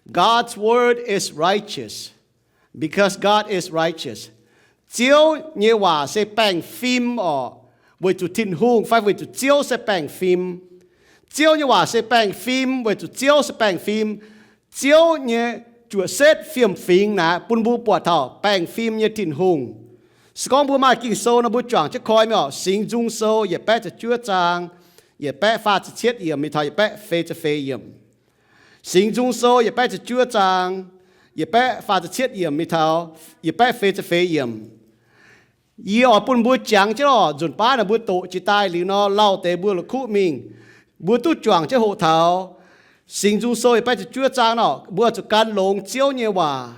Because God is righteous. Ziouv nyei waac se baengh fim orqc, weic zuqc Tin-Hungh fai weic zuqc Ziouv se baengh fim. Ziouv nyei waac se baengh fim weic zuqc Ziouv se baengh fim. Ziouv nyei juoqc setv fiem-fingx naaic bun mbuo buatc taux baengh fim nyei Tin-Hungh. Se gorngv mbuo maaih Ging-Sou nor, mbuo juangc jienv koi mingh orqc. Singx Nzung Sou yietc baeqv ziepc juov zaang, yietc baeqv faah ziepc cietv yiemc mingh taux yietc baeqv feix ziepc feix yiemc. Singx Nzung Sou yietc baeqv ziepc juov zaang, yietc baeqv faah ziepc cietv yiemc mingh taux yietc baeqv feix ziepc feix yiemc. Yie oix bun mbuo jangx jienv orqc, nzunc baav naaic mbuo doqc jiex daaih liuz nor, lauh deix mbuo la'kuqv mingh, mbuo duqv juangc jienv hoqc taux Singx Nzung Sou yietc baeqv ziepc juov zaang nor, mbuo zuqc gan longx Ziouv nyei waac.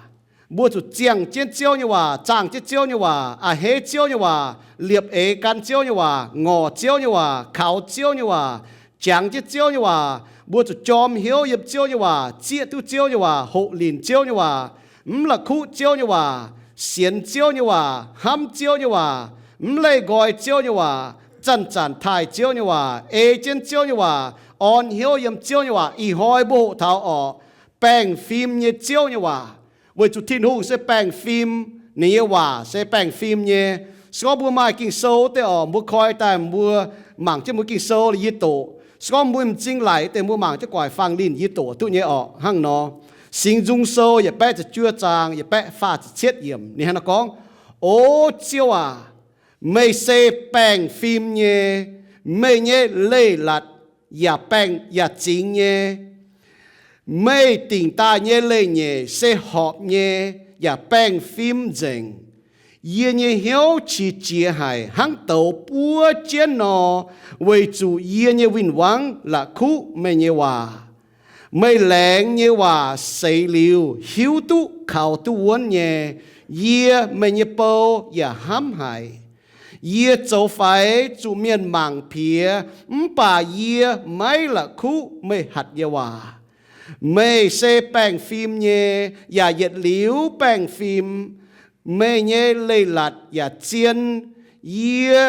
Mbuo zuqc ziangh jienv Ziouv nyei waac, zaangh jienv Ziouv nyei waac, a'hneiv Ziouv nyei waac, liepc eix gan Ziouv nyei waac, ngorc Ziouv nyei waac, kaux Ziouv nyei waac, jangx jienv Ziouv nyei waac. Mbuo zuqc jorm hnyouv yiem Ziouv nyei waac, zieqv duqv Ziouv nyei waac, hoqc linc Ziouv nyei waac, mv la'kuqv Ziouv nyei waac, sienx Ziouv nyei waac, hnamv Ziouv nyei waac, mv leih nqoi Ziouv nyei waac, zanc-zanc taaih Ziouv nyei waac, ei jienv Ziouv nyei waac, orn hnyouv yiem Ziouv nyei waac. Ih hnoi mbuo hoqc taux orqc, baengh fim nyei Ziouv nyei waac. Weic zuqc Tin-Hungh se baengh fim, ninh nyei waac se baengh fim nyei. Se gorngv mbuo maaih Ging-Sou deix orqc, mbuo koi daaih mbuo mangc jienv mbuo Ging-Sou yie doqc. Se gorngv mbuo m'zing laic deix mbuo mangc jienv guaix faang linh yie doqc duqv nyei orqc. Hnangv nor, Singx Nzung Sou yietc baeqv ziepc juov zaang yietc baeqv faah ziepc cietv yiemc ninh hnangv naaiv gorngv, O Ziouv aac, meih se baengh fim nyei, meih nyei leiz-latc yaac baengh yaac zingx nyei. Meih dingc daaih nyei leiz-nyeic se horpc nyei yaac baengh fim nzengc. Yie nyei hnyouv qiex jiez haic hnangv douz buov jienv nor, weic zuqc yie nyei win-wangv la'kuqv meih nyei waac. Meih laengz nyei waac seix liuz hiuv duqv kaux duqv wuonv nyei. Yie, meih nyei bou, yaac hnamv haic. Yie zoux faix zuqc mienh mangc piex, mv baac yie maiv la'kuqv meih hatc nyei waac. Meih se baengh fim nyei, yaac yietc liuz baengh fim. Meih nyei leiz-latc yaac zien. Yie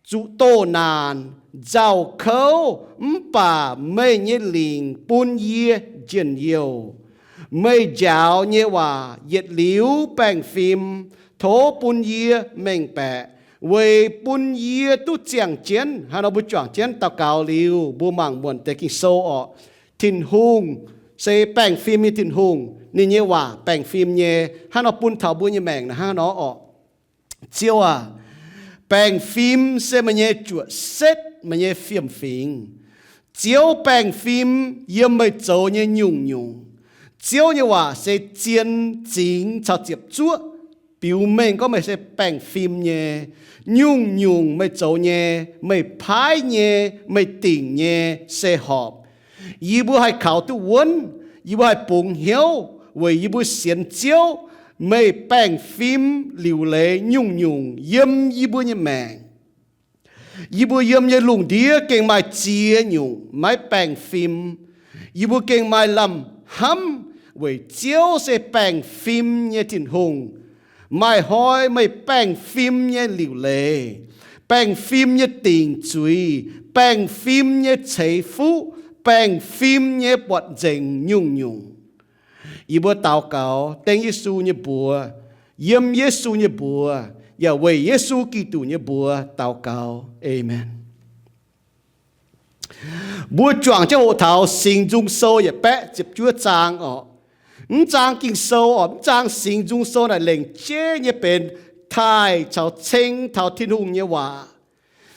zuqc doh naanc, nzauh kouv, mv baac meih nyei lingc bun yie njien-youh. Meih njaaux nyei waac yietc liuz baengh fim. Tov bun yie mengh baeqc, weic bun yie duqv ziangh jienv. Hnangv nor mbuo juangc jienv daux gaux liuz, mbuo mangc muonc deix Ging-Sou orqc. Tin-Hungh se baengh fim nyei Tin-Hungh. Ninh nyei waac baengh fim nyei. Hnangv nor bun taux mbuo nyei maengc naaiv hnangv nor orqc. Ziouv aac, baengh fim se meih nyei juoqc setv, meih nyei fiem-fingx. Ziouv, baengh fim yiem meih zoux nyei nyungc-nyungc. Ziouv nyei waac se zien, zingx caux ziepc zuoqv, biux mengh gorngv meih se baengh fim nyei. Nyungc-nyungc meih zoux nyei, meih paaiv nyei, meih dingc nyei se horpc. Yie mbuo haih kaux duqv wuonv, yie mbuo haih bungx hnyouv weic yie mbuo sienx Ziouv. Meih baengh fim liuc leiz nyungc-nyungc yiem yie mbuo nyei maengc. Yie mbuo yiem nyei lungh ndiev gengh maaih ziex nyungc maiv baengh fim. Yie mbuo gengh maaih lamh hnamv weic Ziouv se baengh fim nyei Tin-Hungh. Maaih hnoi meih baengh fim nyei liuc leiz, baengh fim nyei dingc zuiz, baengh fim nyei ceix fuqv, baengh fim nyei buatc nzengc nyungc-nyungc. Yie mbuo daux gaux dengv Yesu nyei mbuox, yiem Yesu nyei mbuox, yaac weic Yesu Giduc nyei mbuox daux gaux. Aamen. Mbuo juangc jienv hoqc taux Singx Nzung Sou yietc baeqv ziepc juov zaang orqc. Mv zaang Ging-Sou orqc, mv zaang Singx Nzung Sou naaic lengc jeiv nyei benx taaih caux ceng taux Tin-Hungh nyei waac.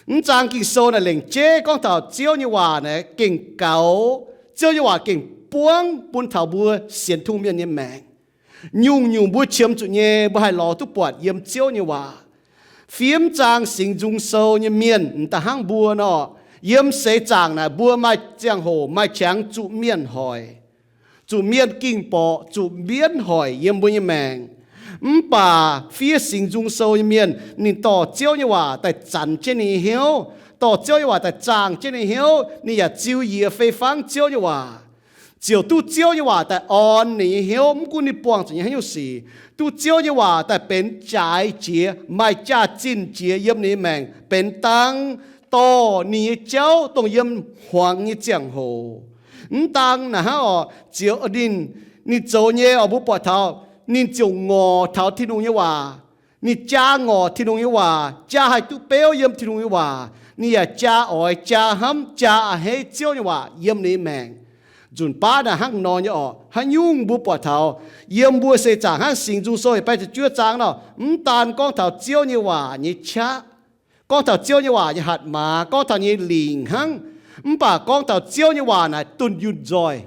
Mv zaang Ging-Sou naaic lengc jeiv gorngv taux Ziouv nyei waac naaic gengh gaux, Ziouv nyei waac gengh buangv bun taux mbuo sienx Tin-Hungh mienh nyei maengc. Nyungc-nyungc mbuo qiemx zuqc nyei, mbuo haih lorz duqv buatc yiem Ziouv nyei waac. Fiev mv zaang Singx Nzung Sou nyei mienh m'daaih hnangv mbuo nor, yiem seix zaangc naaic mbuo maaih ziangh hoc maaih qangx zuqc mienh hoic, zuqc mienh ging-borqc, zuqc mbienv hoic yiem mbuo nyei maengc. Mv baac fiev Singx Nzung Sou nyei mienh, ninh dorh Ziouv nyei waac daaih zanc jienv ninh nyei hnyouv, dorh Ziouv nyei waac daaih zaangh jienv ninh nyei hnyouv, ninh yaac ziux yiez fei fangv Ziouv nyei waac. Ziouc duqv Ziouv nyei waac daaih orn ninh nyei hnyouv, mv gunv ninh buangh zuqc nyei haaix nyungc sic, duqv Ziouv nyei waac daaih benx jaaix jiex, maaih jaax-zinh jiex yiem ninh nyei maengc, benx dang dorh ninh nyei jauv dongh yiem hmuangx nyei ziangh hoc. Mv daan naaic hnangv oc, ziouc ninh, ninh zoux nyei oc, mbuo buatc taux ninh ziouc ngorc taux Tin-Hungh nyei waac. Ninh jaa ngorc Tin-Hungh nyei waac, jaa haih duqv beuv yiem Tin-Hungh nyei waac. Ninh yaac jaa oix, jaa hnamv, jaa a'hneiv Ziouv nyei waac yiem ninh nyei maengc. Nzunc baav naaic hnangv nor nyei oc. Haaix nyungc mbuo buatc taux yiem mbuo seix zaangc hnangv Singx Nzung Sou yietc baeqv ziepc juov zaang nor, mv daan gorngv taux Ziouv nyei waac nyei qaqv, gorngv taux Ziouv nyei waac nyei hatc maaz, gorngv taux nyei lingc hnangv, mv baac gorngv taux Ziouv nyei waac naaic dunh yunh nzoih.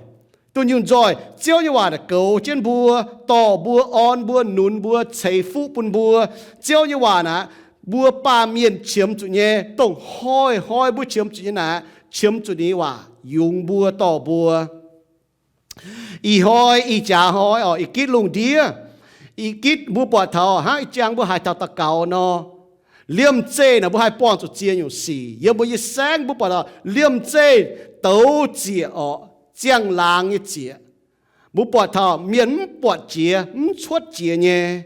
Dunh yunh nzoih. Ziouv nyei waac naaic goux jienv mbuo, dorh mbuo, orn mbuo, nunz mbuo, ceix fuqv bun mbuo. Ziouv nyei waac naaic, mbuo baamh mienh qiemx zuqc nyei, dongh hnoi-hnoi mbuo qiemx zuqc nyei naaic, qiemx zuqc ninh nyei waac yungz mbuo, dorh mbuo. Ih hnoi, ih jaax hnoi oc, ih gitv lungh ndiev, ih gitv mbuo buatc taux hnangv ih jangx mbuo haaix dauh daux gaux nor, liemh zeih naaic mbuo haih buangh zuqc ziex nyungc sic. Yiem mbuo nyei saengv mbuo buatc taux liemh zeih douz ziec oc, ziangh laangz nyei ziec. Mbuo buatc taux mienh mv buatc jiex, mv cuotv jiex nyei.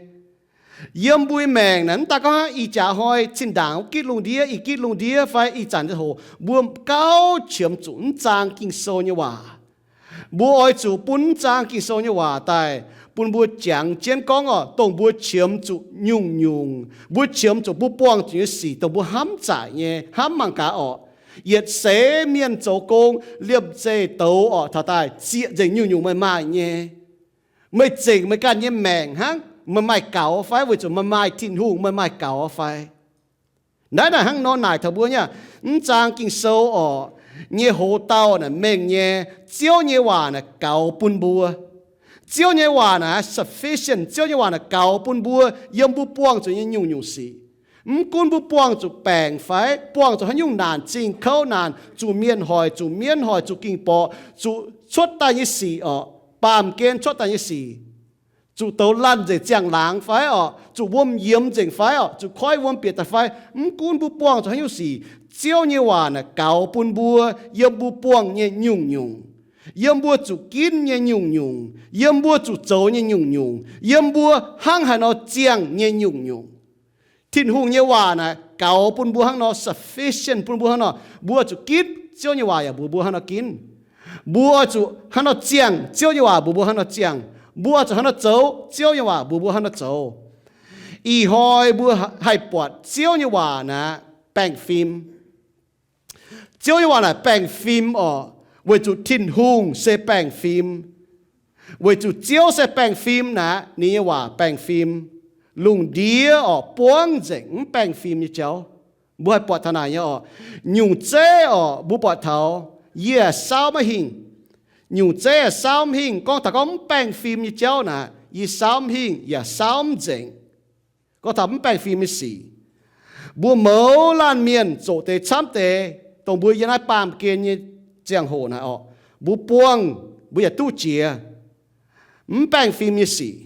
Yiem mbuo nyei maengc naaic, mv daan gorngv ih jaax hnoi zinh ndaangc wuov gitv lungh ndiev, ih gitv lungh ndiev fai ih zanc ziangh hoc, mbuo gauh qiemx zuqc mv zaang Ging-Sou nyei waac. Mbuo oix zuqc bun mv zaang Ging-Sou nyei waac daaih bun mbuo jangx jienv gorngv oc, dongh mbuo qiemx zuqc nyungc-nyungc, mbuo qiemx zuqc mbuo buangh zuqc nyei sic, dongh mbuo hnamv zaic nyei, hnamv mangc gaax oc. Yietc seix mienh zoux gong liemh zeih douz oc, taux daaih zieqc nzengc nyungc-nyungc meih maaih nyei. Meih zengc meih ganh nyei maengc hnangv, meih maaih gaux fai? Weic zuqc meih maaih Tin-Hungh, meih maaih gaux fai? Naaiv naaic hnangv nor naaic taux mbuo nyei, mv zaang Ging-Sou oc, nyei hoz dauh naaic mengh nyei. Ziouv nyei waac naaic gaux bun mbuo. Ziouv nyei waac naaic sufficient. Ziouv nyei waac naaic gaux bun mbuo yiem mbuo buangh zuqc nyei nyungc-nyungc sic. Mv gunv mbuo buangh zuqc baengc fai buangh zuqc haaix nyungc naanc zingh kouv naanc, zuqc mienh hoic, zuqc mienv hoic, zuqc ging-borqc, zuqc cuotv daaih nyei sic oc, baamh gen cuotv daaih nyei sic, zuqc douz lanh nzengc ziangh laangz fai oc, zuqc wuom yiemx nzengc fai oc, zuqc koiv wuom bieqc daaih fai, mv gunv mbuo buangh zuqc haaix nyungc sic, Ziouv nyei waac naaic gaux bun mbuo yiem mbuo buangh nyei nyungc-nyungc, yiem mbuo zuqc ginv nyei nyungc-nyungc, yiem mbuo zuqc zoux nyei nyungc-nyungc, yiem mbuo hnangv haaix nor ziangh nyei nyungc-nyungc. Tin-Hungh nyei waac naaic gaux bun mbuo hnangv nor, sufficient bun mbuo hnangv nor, mbuo zuqc ginv, Ziouv nyei waac yaac mbuox mbuo hnangv nor ginv. Mbuo oix zuqc hnangv nor ziangh, Ziouv nyei waac mbuox mbuo hnangv nor ziangh. Mbuo oix zuqc hnangv nor zoux, Ziouv nyei waac mbuox mbuo hnangv nor zoux. Ih hnoi mbuo haih buatc Ziouv nyei waac naaic baengh fim. Ziouv nyei waac naaic baengh fim oc, weic zuqc Tin-Hungh se baengh fim. Weic zuqc Ziouv se baengh fim naaic, ninh nyei waac baengh fim. Lungh ndiev oc, buangv nzengc mv baengh fim nyei jauv. Mbuo haih buatc taux naaic nyei oc. Nyungc zeiv oc, mbuo buatc taux yie saauv maiv hingh. Nyungc zeiv saauv mv hingh, gorngv taux gorngv mv baengh fim nyei jauv naaic, yie saauv mv hingh yaac saauv mv nzengc. Gorngv taux mv baengh fim nyei sic, mbuo mouz laanh mienh zoqc deix camv deix, dongh mbuo yiem naaiv baamh gen nyei ziangh hoc naaic oc, mbuo buangh, mbuo yaac duqv jiex mv baengh fim nyei sic.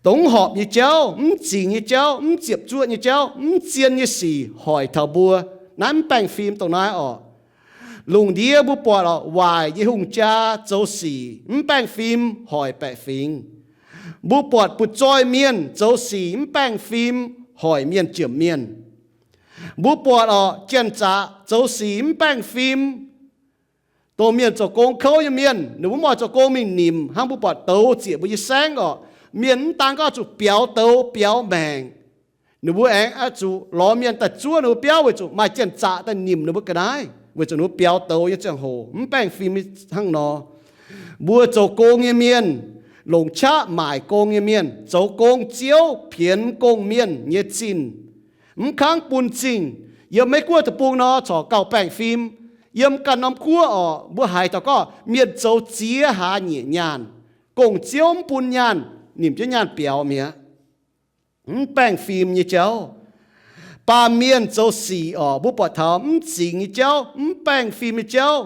Dongh mv horpc nyei jauv, mv zingx nyei jauv, mv ziepc zuoqv nyei jauv, mv zien nyei sic hoic taux mbuo. Naaiv mv baengh fim dongh naaiv oc. Lungh ndiev mbuo buatc oc, waaic nyei hungh jaa zoux sic mv baengh fim hoic baeqc fingx. Mbuo buatc butv-zoih mienh zoux sic mv baengh fim hoic mienh jiemc mienh. Mbuo buatc oc, janx-zaqc zoux sic mv baengh fim. Dongh mienh zoux gong kouv nyei mienh, ninh mbuo mv oix zoux gong mingh nimc, hnangv mbuo buatc douz ziec mbuo nyei saengv oc. Mienh mv daan gorngv zuqc biaux douz biaux maengc, ninh mbuo aengx oix zuqc lorz mienh daaih zuov ninh mbuo biauv weic zuqc maaih janx-zaqc daaih nimc ninh mbuo ga'naaiv, weic zuqc ninh mbuo biaux douz nyei ziangh hoc mv baengh fim hnangv nor. Mbuo zoux gong nyei mienh, longc qaqv maaic gong nyei mienh, zoux gong ziouv pienx gong-mienh nyei zinh, mv kangv bun zingh. Yiem Meiv Guoqv deic-bung nor corc gauh baengh fim. Yiem ganh norm guoqv oc, mbuo haiz taux gorngv mienh zoux ziex hlaax nyeic nyaanh, gong-ziouv mv bun nyaanh, nimc jienv nyaanh biaux mi'aqv. Mv baengh fim nyei jauv. Baamh mienh zoux sic oc, mbuo buatc taux mv zingx nyei jauv, mv baengh fim nyei jauv.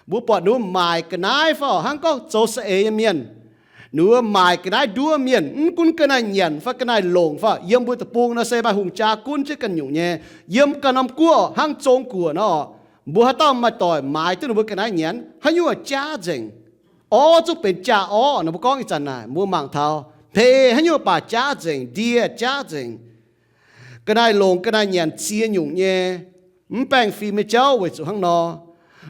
Mbuo buatc ninh mbuo maaic ga'naaiv fai oc, hnangv gorngv zoux saeng-eix nyei mienh, ninh mbuo maaic ga'naaiv nduov mienh, mv gunv ga'naaiv nyanc fai ga'naaiv longc fai, yiem mbuo deic-bung nor se maaih hungh jaa gunv jienv ganh nyungc nyei. Yiem ganh norm guoqv hnangv Zong-Guoqv nor oc, mbuo haaix dauh maaih doic maaiz duqv ninh mbuo ga'naaiv nyanc, haaix nyungc jaav nzengc. Orv zungv benx jaa-orv. Ninh mbuo gorngv ih zanc naaic mbuo mangc taux, hneiv haaix nyungc baac jaav nzengc, ndie jaav nzengc. Ga'naaiv longc ga'naaiv nyanc ziex nyungc nyei. Mv baengh fim nyei jauv weic zuqc hnangv nor.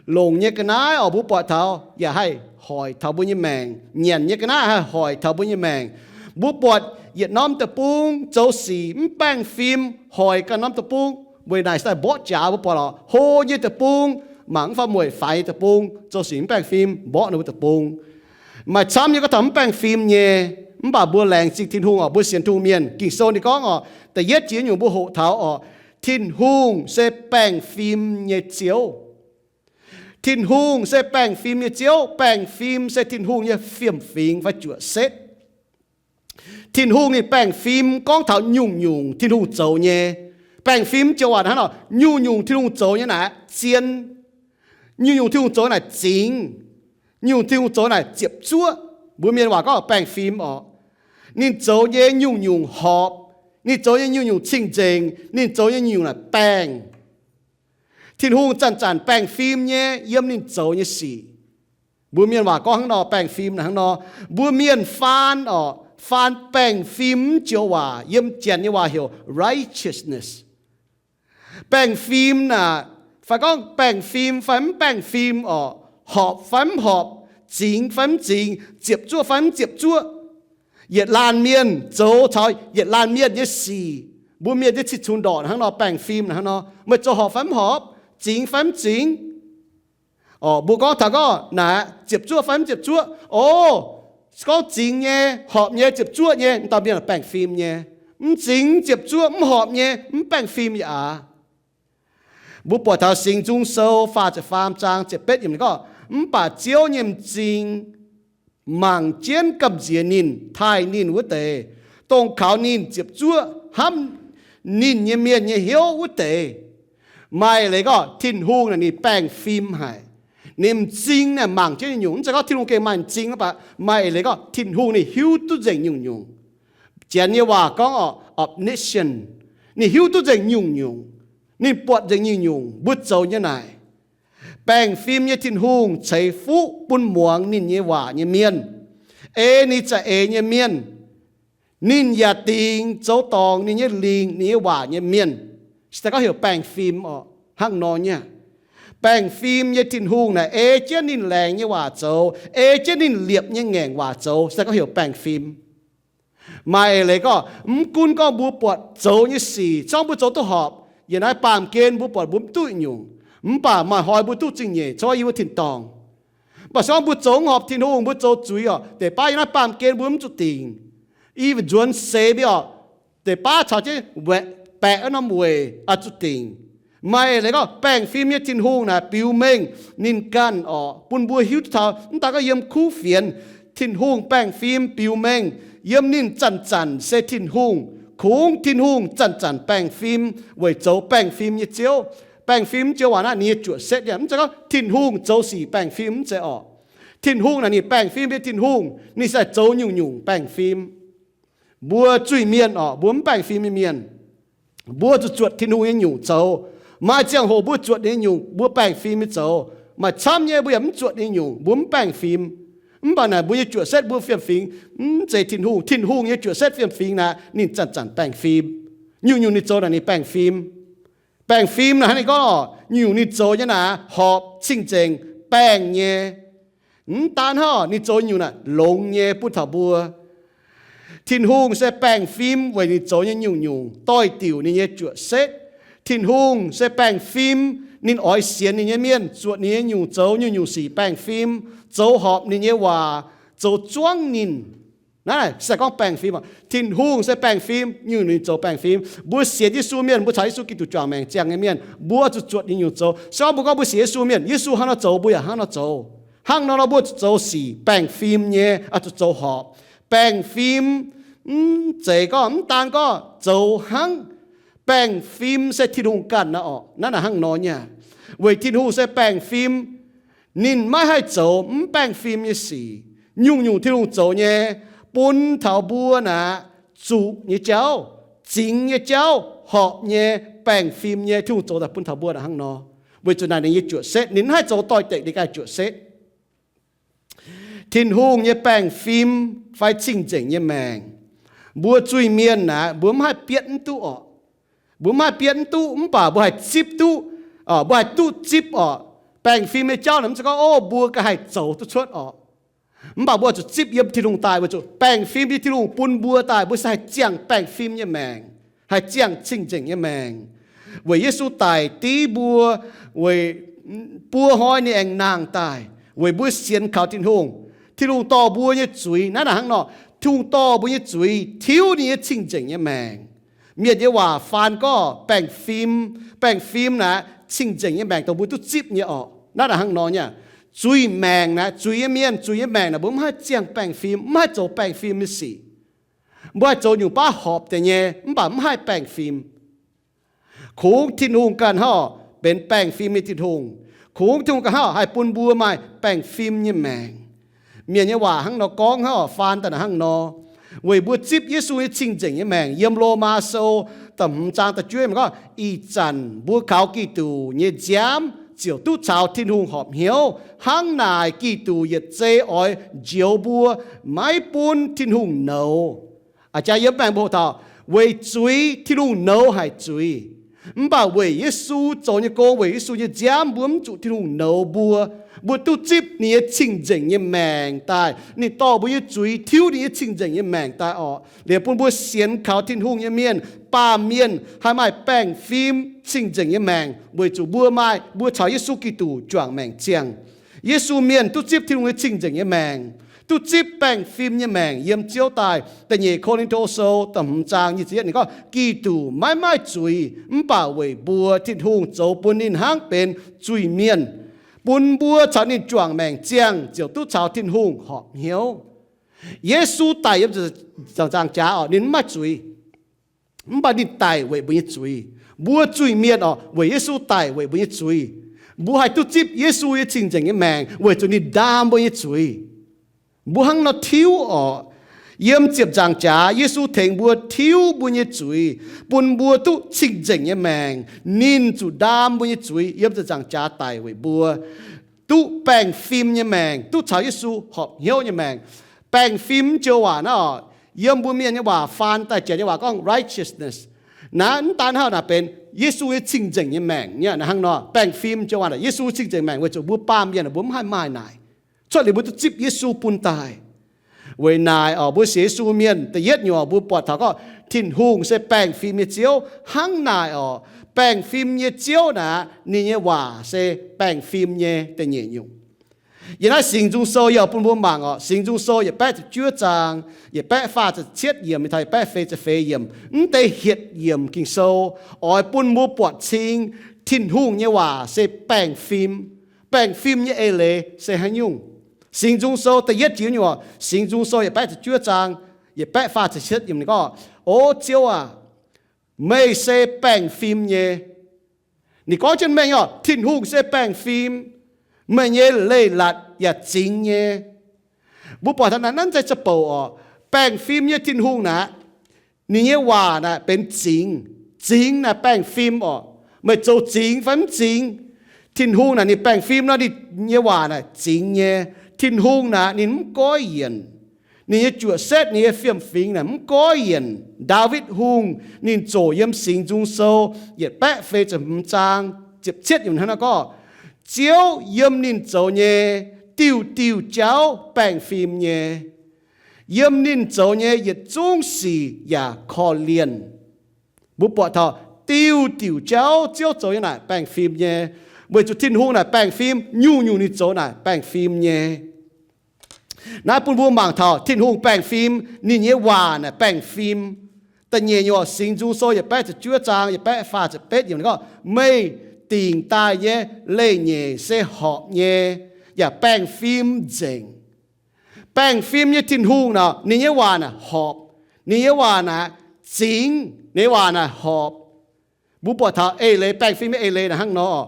Longc nyei ga'naaiv oc, mbuo buatc taux yaac haih hoic taux mbuo nyei maengc. Nyanc nyei ga'naaiv haih hoic taux mbuo nyei maengc. Mbuo buatc yietc norm deic-bung zoux sic mv baengh fim hoic ganh norm deic-bung. Weic naaic se daaih mborqv jaax mbuo buatc lorqc, hlo nyei deic-bung mangc mv fai mueic faix nyei deic-bung zoux sic mv baengh fim mborqv ninh mbuo deic-bung. Maaih camv nyei gorngv taux mv baengh fim nyei, mv baac mbuo laengz zingh Tin-Hungh oc, mbuo sienx Tin-Hungh mienh. Ging-Sou ninh gorngv oc, da'yietv jiex nyungc mbuo hoqc taux oc, Tin-Hungh se baengh fim nyei Ziouv. Tin-Hungh se baengh fim nyei Ziouv. Baengh fim se Tin-Hungh nyei fiem-fingx fai juoqc setv. Tin-Hungh ninh baengh fim gorngv taux nyungc-nyungc Tin-Hungh zoux nyei. Baengh fim joux waac hnangv nor, nyungc-nyungc Tin-Hungh zoux nyei naaic zien, nyungc-nyungc Tin-Hungh zoux naaic zingx, nyungc Tin-Hungh zoux naaic ziepc zuoqv. Mbuo mienh waac gorngv baengh fim oc. Ninh zoux nyei nyungc-nyungc horpc, ninh zoux nyei nyungc-nyungc cing-nzengc, ninh zoux nyei nyungc-nyungc naaic baengh. Tin-Hungh zanc-zanc baengh fim nyei yiem ninh zoux nyei sic. Mbuo mienh waac gorngv hnangv nor, baengh fim naaic hnangv nor. Mbuo mienh faan oc, faan baengh fim joux waac yiem Janx nyei waac heuc righteousness. Baengh fim naaic, fai gorngv baengh fim fai mv baengh fim oc, horpc fai mv horpc, zingx fai mv zingx, ziepc zuoqv fai mv ziepc zuoqv, yietc laanh mienh zoux caux yietc laanh mienh nyei sic. Mbuo mienh nyei cih cunx ndorqc hnangv nor, baengh fim hnangv nor, meih zoux horpc fai mv horpc, zingx fai mv zingx. Oc, mbuo gorngv taux gorngv naaic ziepc zuoqv fai mv ziepc zuoqv. O, gorngv zingx nyei, horpc nyei, ziepc zuoqv nyei, dauh mienh baengh fim nyei. Mv zingx, ziepc zuoqv, mv horpc nyei, mv baengh fim yaac aqv. Mbuo buatc taux Singx Nzung Sou faah ziepc faam zaang ziepc betv yiemc ninh gorngv, mv baac Ziouv nyei m'zing mangc jienv gamh nziex ninh, taaih ninh wuov deix, dongh kaux ninh ziepc zuoqv, hnamv ninh nyei mienh nyei hnyouv wuov deix. Maaih leiz gorngv Tin-Hungh naaic ninh baengh fim haic. Ninh m'zing naaic mangc jienv nyungc-nyungc. Mv zeiz gorngv Tin-Hungh gengh maaih m'zing, mv baac maaih leiz gorngv Tin-Hungh ninh hiuv duqv nzengc nyungc-nyungc. Janx nyei waac gorngv omniscient, ninh hiuv duqv nzengc nyungc-nyungc. Ninh buatc nzengc nyungc-nyungc mbuo zoux nyei naaic. Baengh fim nyei Tin-Hungh ceix fuqv bun muangx ninh nyei waac nyei mienh. Ei ninh za'eix nyei mienh. Ninh yaac dingc zoux dorngc ninh nyei lingc, ninh nyei waac nyei mienh. Se daaih gorngv heuc baengh fim oc, hnangv nor nyei. Baengh fim nyei Tin-Hungh naaic ei jienv ninh laengz nyei waac zoux, ei jienv ninh liepc nyei ngaengc waac zoux, se daaih gorngv heuc baengh fim. Maaih leiz gorngv, mv gunv gorngv mbuo buatc zoux nyei sic, se gorngv mbuo zoux duqv horpc, yiem naaiv baamh gen mbuo buatc mbuo mv duqv nyungc, mv baac maaih hnoi mbuo duqv zingh nyeic, se gorngv yie mbuo tin-dorngh. Mv baac se gorngv mbuo zoux mv horpc Tin-Hungh, mbuo zoux zuiz oc, deix baav yiem naaiv baamh gen mbuo mv zuqc dingc. Yie nzuonx seix mbuo oc, deix baav caux jienv baeqc wuov norm weic oix zuqc dingc. Maaih leiz gorngv baengh fim nyei Tin-Hungh naaic biux mengh ninh ganh oc, bun mbuo hiuv duqv taux mv daan gorngv yiem kuv fienx, Tin-Hungh baengh fim biux mengh yiem ninh zanc-zanc se Tin-Hungh. Kungx Tin-Hungh zanc-zanc baengh fim weic zoux baengh fim nyei Ziouv. Baengh fim joux waac naaiv ninh nyei juoqc setv nyei, mv zeiz gorngv Tin-Hungh zoux sic baengh fim, mv zeiz oc. Tin-Hungh naaic ninh baengh fim nyei Tin-Hungh, ninh se zoux nyungc-nyungc baengh fim. Mbuo zuiz-mienh oc, mbuo mv baengh fim nyei mienh. Mbuo zuqc zuotc Tin-Hungh nyei nyungc zoux. Maaih ziangh hoc mbuo zuotc ninh nyei nyungc, mbuo baengh fim nyei zoux. Maaih camv nyei mbuo yaac mv zuotc ninh nyei nyungc, mbuo mv baengh fim. Mv baac naaic mbuo nyei juoqc setv mbuo fiem-fingx mv zeiz Tin-Hungh. Tin-Hungh nyei juoqc setv fiem-fingx naaic ninh zanc-zanc baengh fim. Nyungc-nyungc ninh zoux naaic ninh baengh fim. Baengh fim naaic hnangv ninh gorngv oc, nyungc-nyungc ninh zoux nyei naaic horpc, cing-nzengc, baengh nyei. Mv daan hnangv, ninh zoux nyungc naaic longx nyei bun taux mbuo. Tin-Hungh se baengh fim weic ninh zoux nyei nyungc-nyungc doix-diuc ninh nyei juoqc setv. Tin-Hungh se baengh fim, ninh oix sienx ninh nyei mienh zuotc ninh nyei nyungc zoux nyungc-nyungc sic baengh fim, zoux horpc ninh nyei waac, zoux zuangv ninh. Naaiv se gorngv baengh fim oc. Tin-Hungh se baengh fim, nyungc-nyungc ninh zoux baengh fim. Mbuo sienx Yesu mienh, mbuo caux Yesu Giduc juangc maengc ziangh nyei mienh, mbuo zuqc zuotc ninh nyungc zoux. Se gorngv mbuo gorngv mbuo sienx Yesu mienh, Yesu hnangv nor zoux, mbuo yaac hnangv nor zoux. Hnangv nor nor mbuo zuqc zoux sic baengh fim nyei, oix zuqc zoux horpc. Baengh fim mv zeiz gorngv, mv daan gorngv zoux hnangv. Baengh fim se Tin-Hungh ganh naaiv oc. Naaiv naaic hnangv nor nyei. Weic Tin-Hungh se baengh fim, ninh maiv haih zoux mv baengh fim nyei sic. Nyungc-nyungc Tin-Hungh zoux nyei, bun taux mbuo naaic zuqc nyei jauv, zingx nyei jauv, horpc nyei, baengh fim nyei, Tin-Hungh zoux daaih bun taux mbuo naaic hnangv nor. Weic zuqc naaic ninh nyei juoqc setv, ninh mv haih zoux doix-dekc ninh ganh juoqc setv. Tin-Hungh nyei baengh fim fai cing-nzengc nyei maengc, mbuo zuiz-mienh naaic mbuo mv haih bietv mv duqv oc. Mbuo mv haih bietv mv duqv, mv baac mbuo haih zipv duqv, mbuo haih duqv zipv oc. Baengh fim nyei jauv naaic mv zeiz gorngv, o, mbuo ganh haih zoux duqv cuotv orqc. Mv baac mbuo zuqc zipv yiem Tin-Hungh daaih weic zuqc baengh fim yiem Tin-Hungh bun mbuo daaih, mbuo se haih ziangh baengh fim nyei maengc, haih ziangh cing-nzengc nyei maengc. Weic Yesu daic div mbuo, weic buo hnoi ninh aengx nangh daaih, weic mbuo sienx kaux Tin-Hungh. Tin-Hungh dorh mbuo nyei zuiz, naaiv naaic hnangv nor, Tin-Hungh dorh mbuo nyei zuiz tiuv ninh nyei cing-nzengc nyei maengc. Mienh nyei waac faan gorngv baengh fim. Baengh fim naaic cing-nzengc nyei maengc dongh mbuo duqv zipv nyei orqc. Naaiv naaic hnangv nor nyei. Zuiz-maengc naaic, zuiz nyei mienh, zuiz nyei maengc naaic, mbuo mv haih ziangh baengh fim, mv haih zoux baengh fim nyei sic. Mbuo haih zoux nyungc baav horpc deix nyei, mv baac mv haih baengh fim. Kungx Tin-Hungh ganh hnangv orqc benx baengh fim nyei Tin-Hungh. Kungx Tin-Hungh ganh hnangv orqc haih bun mbuo maaih baengh fim nyei maengc. Mienh nyei waac hnangv nor gorngv hnangv orqc, faan daaih naaic hnangv nor. Weic mbuo zipv Yesu nyei cing-nzengc nyei maengc, yiem Lomaa Sou da'hmz zaang da'juov gorngv, ih zanc mbuo kaux Giduc nyei nziaamv ziouc duqv caux Tin-Hungh horpc hnyouv. Hnangv naaic Giduc yietc zei oix njoux mbuo, maiv bun Tin-Hungh nouz. A'jang yiem maengx mbuo hoqc taux, weic zuiz Tin-Hungh nouz haic zuiz. Mv baac weic Yesu zoux nyei gong, weic Yesu nyei nziaamv, mbuo mv zuqc Tin-Hungh nouz mbuo. Mbuo duqv zipv ninh nyei cing-nzengc nyei maengc daaih. Ninh dorh mbuo nyei zuiz tiuv ninh nyei cing-nzengc nyei maengc daaih orqc, liuz bun mbuo sienx kaux Tin-Hungh nyei mienh, baamh mienh haih maaih baengh fim cing-nzengc nyei maengc, weic zuqc mbuo maaih, mbuo caux Yesu Giduc juangc maengc ziangh. Yesu mienh duqv zipv Tin-Hungh nyei cing-nzengc nyei maengc, duqv zipv baengh fim nyei maengc yiem Ziouv daaih. Da'nyeic Ko^lin^to Sou da'hmz zaang nyic ziepc yietv ninh gorngv, Giduc maiv maaih zuiz, mv baac weic mbuo Tin-Hungh zoux bun ninh hnangv benx zuiz-mienh, bun mbuo caux ninh juangc maengc ziangh ziouc duqv caux Tin-Hungh horpc hnyouv. Yesu daic yiem ziepc nzaangc jaax orqc, ninh mv maaih zuiz. Mv baac ninh daic weic mbuo nyei zuiz. Mbuo zuiz-mienh orqc, weic Yesu daic weic mbuo nyei zuiz. Mbuo haih duqv zipv Yesu nyei cing-nzengc nyei maengc weic zuqc ninh ndaam mbuo nyei zuiz. Mbuo hnangv nor tiuv orqc. Yiem ziepc nzaangc jaax Yesu tengx mbuo tiuv mbuo nyei zuiz, bun mbuo duqv cing-nzengc nyei maengc. Ninh zuqc ndaam mbuo nyei zuiz, yiem ziepc nzaangc jaax daic weic mbuo, duqv baengh fim nyei maengc, duqv caux Yesu horpc hnyouv nyei maengc. Baengh fim joux waac naaiv orqc, yiem mbuo mienh nyei waac faan daaih janx nyei waac gorngv righteousness. Naaiv mv daan hnangv naaic benx Yesu nyei cing-nzengc nyei maengc nyei. Naaiv hnangv nor, baengh fim joux waac naaic, Yesu cing-nzengc maengc weic zuqc mbuo baamh mienh mbuo mv haih maaih naaic. Cuotv liuz mbuo duqv zipv Yesu bun daaih. Weic naaic orqc, mbuo sienx Yesu mienh da'yietv nyungc orqc, mbuo buatc taux gorngv Tin-Hungh se baengh fim nyei Ziouv. Hnangv naaic orqc, baengh fim nyei Ziouv naaic, ninh nyei waac se baengh fim nyei da'nyeic nyungc. Yiem naaiv Singx Nzung Sou yaac bun mbuo mangc orqc, Singx Nzung Sou yietc baeqv ziepc juov zaang, yietc baeqv faah ziepc cietv yiemc taux yietc baeqv feix ziepc feix yiemc. Mv deix hietc yiemc Ging-Sou oix bun mbuo buatc cing Tin-Hungh nyei waac se baengh fim. Baengh fim nyei eix leiz se haaix nyungc? Singx Nzung Sou da'yietv jiex nyungc, Singx Nzung Sou yietc baeqv ziepc juov zaang, yietc baeqv faah ziepc cietv yiemc ninh gorngv, O Ziouv aac, meih se baengh fim nyei. Ninh gorngv jienv mengh orqc, Tin-Hungh se baengh fim. Meih nyei leiz-latc yaac zingx nyei. Mbuo buatc taux naaiv, naaiv zeiz za'bouc orqc. Baengh fim nyei Tin-Hungh naaic, ninh nyei waac naaic benx zingx. Zingx naaic baengh fim orqc. Meih zoux zingx fai mv zingx, Tin-Hungh naaic ninh baengh fim nor, ninh nyei waac naaic zingx nyei. Tin-Hungh naaic ninh mv goiv yienc. Ninh nyei juoqc setv, ninh nyei fiem-fingx naaic mv goiv yienc. Ndaawitv Hungh ninh zoqc yiem Singx Nzung Sou yietc baeqv feix ziepc hmz zaang ziepc cietv yiemc hnangv naaiv gorngv, Ziouv yiem ninh zoux nyei diuh diuh jauv baengh fim nyei. Yiem ninh zoux nyei yietc zungv sic yaac korv-lienh. Mbuo buatc taux diuh diuh jauv Ziouv zoux nyei naaic baengh fim nyei, weic zuqc Tin-Hungh naaic baengh fim, nyungc-nyungc ninh zoux naaic baengh fim nyei. Naaiv bun mbuo mangc taux Tin-Hungh baengh fim, ninh nyei waac naaic baengh fim. Da'nyeic nyungc, Singx Nzung Sou yietc baeqv ziepc juov zaang yietc baeqv faah ziepc betv yiemc gorngv, Meih dingc daaih nyei leiz-nyeic se horpc nyei, yaac baengh fim nzengc. Baengh fim nyei Tin-Hungh naaic, ninh nyei waac naaic horpc, ninh nyei waac naaic zingx, ninh nyei waac naaic horpc. Mbuo buatc taux eix leiz, baengh fim nyei eix leiz naaic hnangv nor.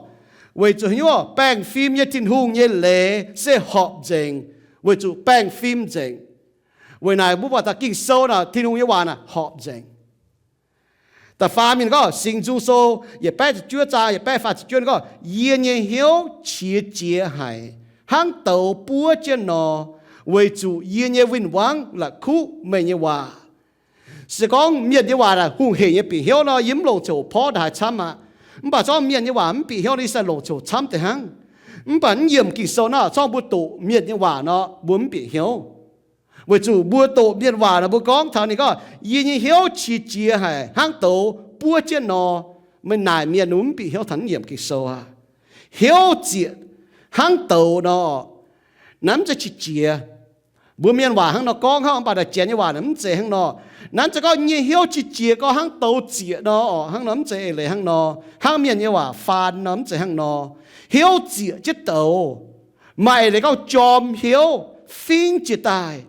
Weic zuqc haaix nyungc? Baengh fim nyei Tin-Hungh nyei leiz se horpc nzengc, weic zuqc baengh fim nzengc. Weic naaic mbuo buatc taux Ging-Sou naaic, Tin-Hungh nyei waac naaic horpc nzengc. Da'faam mienh gorngv, Singx Nzung Sou yietc baeqv ziepc juov zaang yietc baeqv faah ziepc juov gorngv, Yie nyei hnyouv qiex jiez haic, hnangv douz buov jienv nor, weic zuqc yie nyei win-wangv la'kuqv meih nyei waac. Se gorngv mienh nyei waac naaic hungh heic nyei bieqc hnyouv nor, yie mv longc ziouc porv ndaaih camv aqv. Mv baac zorngv mienh nyei waac mv bieqc hnyouv nor, yie se longc ziouc camv deix hnangv. Mv baac mv yiemc Ging-Sou naaiv, zorngv mbuo doqc mienh nyei waac nor, mbuo mv bieqc hnyouv. Weic zuqc mbuo doqc mienh waac nor, mbuo gorngv taux ninh gorngv, yie nyei hnyouv qiex jiez haic hnangv douz buov jienv nor. Meih naaic mienh mv bieqc hnyouv taux mv yiemc Ging-Sou aqv. Hnyouv zieqc hnangv douz nor, naaiv mv zeiz qiex jiez. Mbuo mienh waac hnangv nor gorngv hnangv, mv baac naaic Janx nyei waac naaic mv zeiz hnangv nor. Naaiv mv zeiz gorngv nyei hnyouv qiex jiez gorngv hnangv douz zieqc nor, hnangv nor mv zeiz eix leiz hnangv nor. Hnangv mienh nyei waac faan nor mv zeiz hnangv nor. Hnyouv zieqc jienv douz, maaih eix leiz gorngv jorm hnyouv, fingx jiex daaih.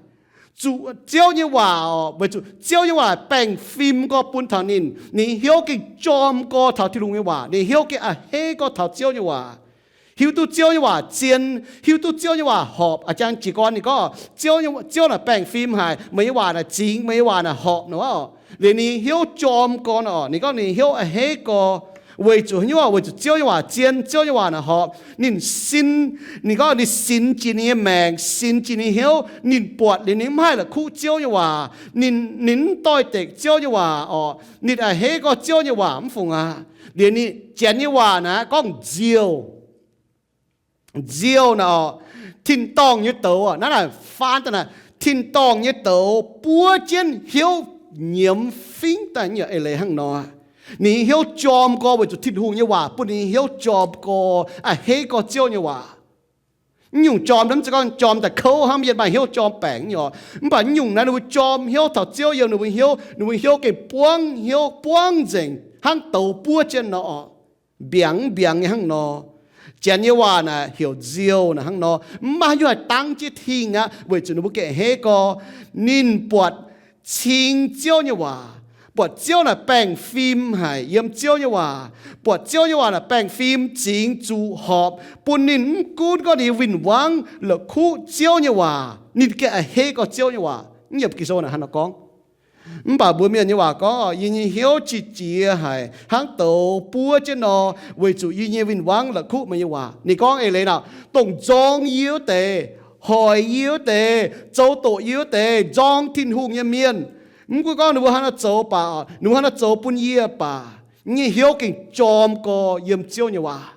Zuqc Ziouv nyei waac oc, weic zuqc Ziouv nyei waac baengh fim gorx bun taux ninh. Ninh hnyouv gengh jorm gorx taux Tin-Hungh nyei waac. Ninh hnyouv gengh a'hneiv gorx taux Ziouv nyei waac. Hiuv duqv Ziouv nyei waac zien, hiuv duqv Ziouv nyei waac horpc. A'jang jiez gorn ninh gorngv, Ziouv, Ziouv naaic baengh fim haic, meih nyei waac naaic zingx, meih nyei waac naaic horpc nor. Liuz ninh hnyouv jorm gorx nor, ninh gorngv ninh hnyouv a'hneiv gorx. Weic zuqc haaix nyungc? Weic zuqc Ziouv nyei waac zien, Ziouv nyei waac naaic horpc. Ninh sin, ninh gorngv ninh sinx jiex ninh nyei maengc, sinx jiex ninh hnyouv. Ninh buatc liuz ninh mv haih la'kuqv Ziouv nyei waac. Ninh, ninh mv doix-dekc Ziouv nyei waac oc. Ninh a'hneiv gorx Ziouv nyei waac mv fungc aqv. Liuz ninh, Janx nyei waac naaic gorngv nziouh. Nziouh naaic oc, tin-dorngh nyei douz. Naaiv naaic faan daaih naaic, tin-dorngh nyei douz buov jienv hnyouv nyiemz fingx daaih nyei eix leiz hnangv nor. Ninh hnyouv jorm gorx weic zuqc Tin-Hungh nyei waac bun ninh hnyouv jorm gorx, a'hneiv gorx Ziouv nyei waac. Mv nyungc jorm naaiv mv zeiz gorngv jorm daaih kouv hnangv, mienh maaih hnyouv jorm baengc nyei oc. Mv baac mv nyungc naaiv ninh mbuo jorm hnyouv taux Ziouv yiem ninh mbuo hnyouv, ninh mbuo hnyouv gengh buangv hnyouv, buangv nzengc hnangv douz buov jienv nor oc. Mbiaangc mbiaangc nyei hnangv nor. Janx nyei waac naaic heuc nziouh naaic hnangv nor. Mv maaih haaix nyungc haih dangv jienv tengx aqv, weic zuqc ninh mbuo gengh a'hneiv gorx. Ninh buatc cing Ziouv nyei waac, buatc Ziouv naaic baengh fim haic yiem Ziouv nyei waac, buatc Ziouv nyei waac naaic baengh fim zingx zuqc horpc bun ninh mv gunv gorngv ninh nyei win-wangv la'kuqv Ziouv nyei waac, ninh gengh a'hneiv gorx Ziouv nyei waac. Mv yiemc Ging-Sou naaic hnangv nor gorngv. Mv baac mbuo mienh nyei waac gorngv, yie nyei hnyouv qiex jiez haic hnangv douz buov jienv nor, weic zuqc yie nyei win-wangv la'kuqv meih nyei waac. Ninh gorngv eix leiz naaic, dongh nzorng yie wuov deix, hoic yie wuov deix, zoux doqc yie wuov deix, nzorng Tin-Hungh nyei mienh. Mv gunv gorngv ninh mbuo haaix nor zoux baac, ninh mbuo haaix nor zoux bun yie baac, nyei hnyouv gengh jorm gorx yiem Ziouv nyei waac.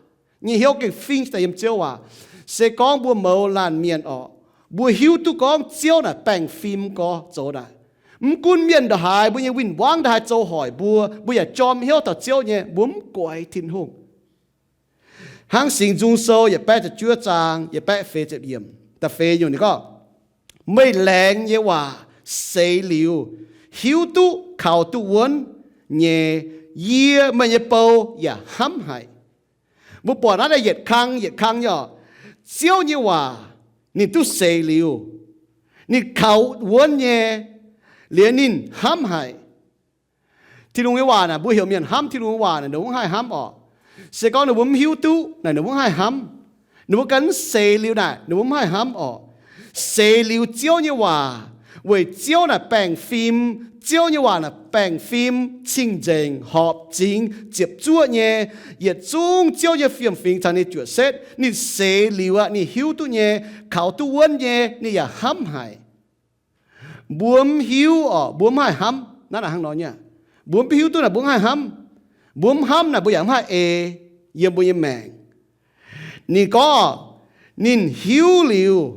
Nyei hnyouv gengh fingx daaih yiem Ziouv waac. Se gorngv mbuo mouz laanh mienh orqc, mbuo hiuv duqv gorngv Ziouv naaic baengh fim gorx zoux naaic. Mv gunv mienh ndongc haaix, mbuo nyei win-wangv ndongc haaix zoux hoic mbuo, mbuo yaac jorm hnyouv taux Ziouv nyei, mbuo mv guaix Tin-Hungh. Hnangv Singx Nzung Sou yietc baeqv ziepc juov zaang yietc baeqv feix ziepc yiemc, da'feix nyungc ninh gorngv, meih laengz nyei waac seix liuz, hiuv duqv kaux duqv wuonv nyei, yie meih nyei bou yaac hnamv haic. Mbuo buatc naaiv daaih yietc kang yietc kang nyei orqc. Ziouv nyei waac ninh duqv seix liuz, ninh kaux wuonv nyei, liuz ninh hnamv haic. Tin-Hungh nyei waac naaic mbuo heuc mienh hnamv Tin-Hungh nyei waac naaic ninh mbuo mv haih hnamv orqc. Se gorngv ninh mbuo mv hiuv duqv naaic ninh mbuo mv haih hnamv. Ninh mbuo ganh mv seix liuz naaic ninh mbuo mv haih hnamv orqc. Seix liuz Ziouv nyei waac, weic Ziouv naaic baengh fim. Ziouv nyei waac naaic baengh fim, cing-nzengc, horpc, zingx, ziepc zuoqv nyei. Yietc zungv Ziouv nyei fiem-fingx caux ninh juoqc setv. Ninh seix liuz aqv, ninh hiuv duqv nyei, kaux duqv wuonv nyei, ninh yaac hnamv haic. Mbuo mv hiuv orqc, mbuo mv haih hnamv. Naaiv naaic hnangv nor nyei. Mbuo mv hiuv duqv naaic mbuo mv haih hnamv. Mbuo mv hnamv naaic mbuo yaac mv haih ei yiem mbuo nyei maengc. Ninh gorngv, ninh hiuv liuz,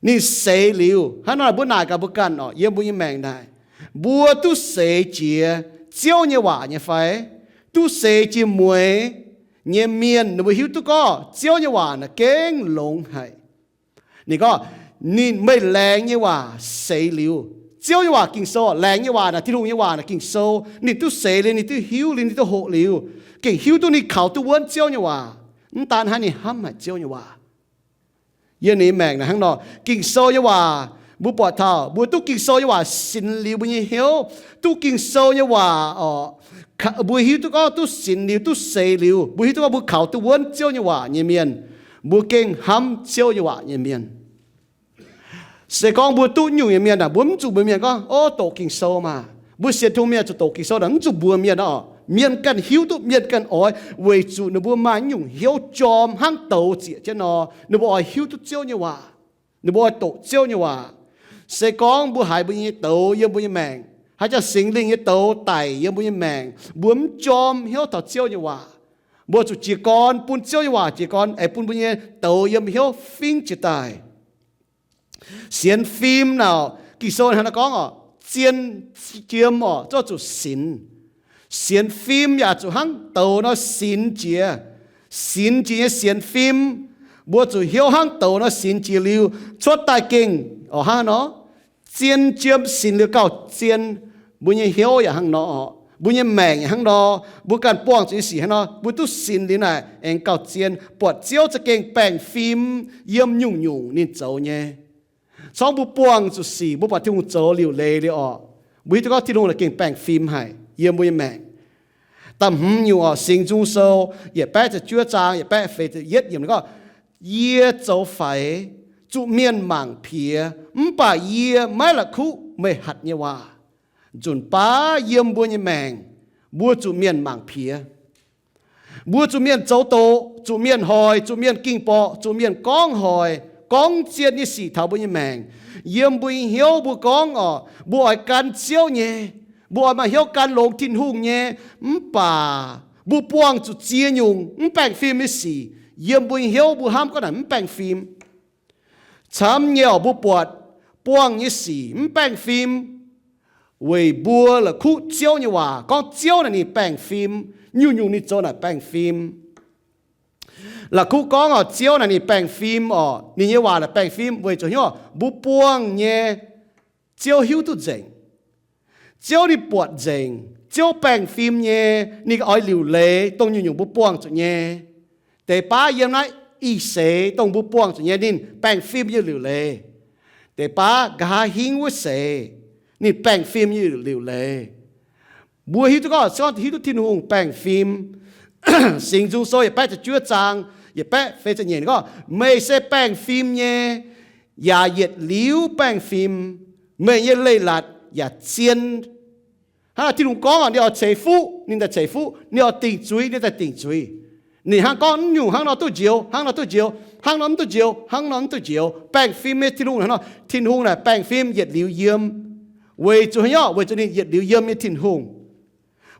ninh seix liuz. Hnangv nor mbuo naaic gaax mbuo ganh orqc, yiem mbuo nyei maengc naaic, mbuo duqv seix jiex Ziouv nyei waac nyei fai? Duqv seix jiex mueiz nyei mienh ninh mbuo hiuv duqv gorngv Ziouv nyei waac naaic gengh longx haic. Ninh gorngv, ninh, meih laengz nyei waac seix liuz. Ziouv nyei waac, Ging-Sou, laengz nyei waac naaic, Tin-Hungh nyei waac naaic, Ging-Sou, ninh duqv seix liuz, ninh duqv hiuv liuz, ninh duqv hoqc liuz, gengh hiuv duqv ninh kaux duqv wuonv Ziouv nyei waac. Mv daan hnangv, ninh hnamv haic Ziouv nyei waac. Yiem ninh maengc naaic hnangv nor, Ging-Sou nyei waac, mbuo buatc taux mbuo duqv Ging-Sou nyei waac sinx liuz mbuo nyei hnyouv, duqv Ging-Sou nyei waac orqc, mbuo hiuv duqv gorngv duqv sinx liuz, duqv seix liuz, mbuo hiuv duqv gorngv mbuo kaux duqv wuonv Ziouv nyei waac nyei mienh, mbuo gengh hnamv Ziouv nyei waac nyei mienh. Se gorngv mbuo duqv nyungc nyei mienh aah, mbuo mv zuqc mbuox mienh gorngv, o, doqc Ging-Sou maah! Mbuo sienx Tin-Hungh mienh zuqc doqc Ging-Sou naaic, mv zuqc mbuox mienh orqc. Mienh ganh hiuv duqv, mienh ganh oix, weic zuqc ninh mbuo maaih nyungc hnyouv jorm hnangv douz zieqc jienv nor, ninh mbuo oix hiuv duqv Ziouv nyei waac. Ninh mbuo oix doqc Ziouv nyei waac. Se gorngv mbuo haiz mbuo nyei douz yiem mbuo nyei maengc, haaix jangx Singx Lingh nyei douz daic yiem mbuo nyei maengc, mbuo mv jorm hnyouv taux Ziouv nyei waac, Mbuo zuqc jiez gorn bun Ziouv nyei waac jiez gorn, aengx bun mbuo nyei douz yiem hnyouv fingx jiez daaih. Sienx fim naaic, Ging-Sou hnangv naaiv gorngv oc, zien jiem oc, zuqc sinx. Sienx fim yaac zuqc hnangv douz nor sinx jiex. Sinx jiex nyei sienx fim, mbuo zuqc hnyouv hnangv douz nor sinx jiex liuz cuotv daaih gengh oc hnangv nor. Zien jiem sinx liuz gauh zien. Mbuo nyei hnyouv yaac hnangv nor oc, mbuo nyei maengc yaac hnangv nor, mbuo ganh buangh zuqc nyei sic hnangv nor, mbuo duqv sinx liuz naaic aengx gauh zien, buatc Ziouv za'gengh baengh fim yiem nyungc-nyungc ninh zoux nyei. Corngv mbuo buangh zuqc sic, mbuo buatc Tin-Hungh zoux liuc leiz liuz oc, mbuo hiuv duqv gorngv Tin-Hungh naaic gengh baengh fim haic yiem mbuo nyei maengc. Da'hmz nyungc oc, Singx Nzung Sou yietc baeqv ziepc juov zaang yietc baeqv feix ziepc yietv yiemc gorngv, yie zoux faix zuqc mienh mangc piex, mv baac yie maiv la'kuqv meih hatc nyei waac. Nzunc baav yiem mbuo nyei maengc, mbuo zuqc mienh mangc piex. Mbuo zuqc mienh zoux doqc, zuqc mienh hoic, zuqc mienh ging borqc, zuqc mienh gorngv hoic, gorngv zien nyei sic taux mbuo nyei maengc. Yiem mbuo nyei hnyouv mbuo gorngv oc, mbuo oix gan Ziouv nyei, mbuo oix maaih hnyouv gan longx Tin-Hungh nyei, mv baac mbuo buangh zuqc ziex nyungc mv baengh fim nyei sic. Yiem mbuo nyei hnyouv mbuo hnamv gorngv naaic mv baengh fim. Camv nyei oc, mbuo buatc buangh nyei sic mv baengh fim weic mbuo la'kuqv Ziouv nyei waac gorngv Ziouv naaic ninh baengh fim, nyungc-nyungc ninh zoux naaic baengh fim. La'kuqv gorngv oc, Ziouv naaic ninh baengh fim oc, ninh nyei waac naaic baengh fim weic zuqc hnyouv mbuo buangh nyei Ziouv hiuv duqv nzengc. Ziouv ninh buatc nzengc, Ziouv baengh fim nyei, ninh oix liuc leiz dongh nyungc-nyungc mbuo buangh zuqc nyei. Deix baav yiem naaiv ih seix dongh mbuo buangh zuqc nyei, ninh baengh fim nyei liuc leiz. Deix baav nqa'haav hingv wuov seix, ninh baengh fim nyei liuc leiz. Mbuo hiuv duqv gorngv, hiuv duqv Tin-Hungh baengh fim. Singx Nzung Sou yietc baeqv ziepc juov zaang yietc baeqv feix ziepc nyeic gorngv, meih se baengh fim nyei, yaac yietc liuz baengh fim. Meih nyei leiz-latc yaac zien. Hnangv naaic Tin-Hungh gorngv oc, ninh oix ceix fuqv, ninh daaih ceix fuqv, ninh oix dingc zuiz, ninh daaih dingc zuiz. Ninh hnangv gorngv mv nyungc hnangv nor duqv njoux, hnangv nor duqv njoux, hnangv nor mv duqv njoux, hnangv nor mv duqv njoux. Baengh fim nyei Tin-Hungh hnangv nor, Tin-Hungh naaic baengh fim yietc liuz yiem. Weic zuqc haaix nyungc? Weic zuqc ninh yietc liuz yiem nyei Tin-Hungh.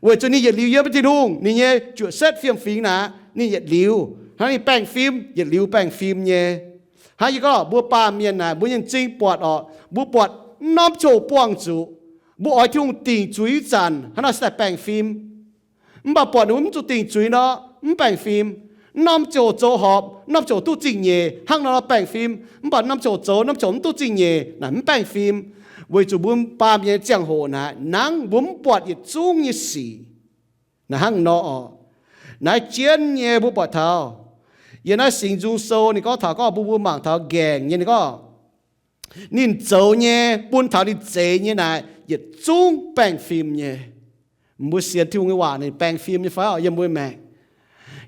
Weic zuqc ninh yietc liuz yiem nyei Tin-Hungh, ninh nyei juoqc setv fiem-fingx naaic ninh yietc liuz. Hnangv ninh baengh fim, yietc liuz baengh fim nyei. Hnangv yie gorngv mbuo baamh mienh naaic, mbuo nyei m'zing buatc oc, mbuo buatc mv norm ziangh hoc buangh zuqc, mbuo oix Tin-Hungh dingc zuiz zanc hnangv nor se daaih baengh fim. Mv baac buatc ninh mbuo mv zuqc dingc zuiz nor, mv baengh fim. Mv norm ziangh hoc zoux horpc, mv norm ziangh hoc duqv zingh nyeic hnangv nor nor baengh fim. Mv baac norm ziangh hoc zoux, norm ziangh hoc mv duqv zingh nyeic naaic mv baengh fim. Weic zuqc mbuo baamh mienh nyei ziangh hoc naaic nangv mbuo mv buatc yietc zungv nyei sic. Naaic hnangv nor oc. Naaiv jienv nyei mbuo buatc taux, yiem naaiv Singx Nzung Sou ninh gorngv taux gorngv mbuo, mbuo mangc taux nqaengc nyei ninh gorngv, ninh zoux nyei bun taux ninh zeix nyei naaic yietc zungv baengh fim nyei. Mbuo sienx Tin-Hungh nyei waac ninh baengh fim nyei fai? Yiem mbuo maengc,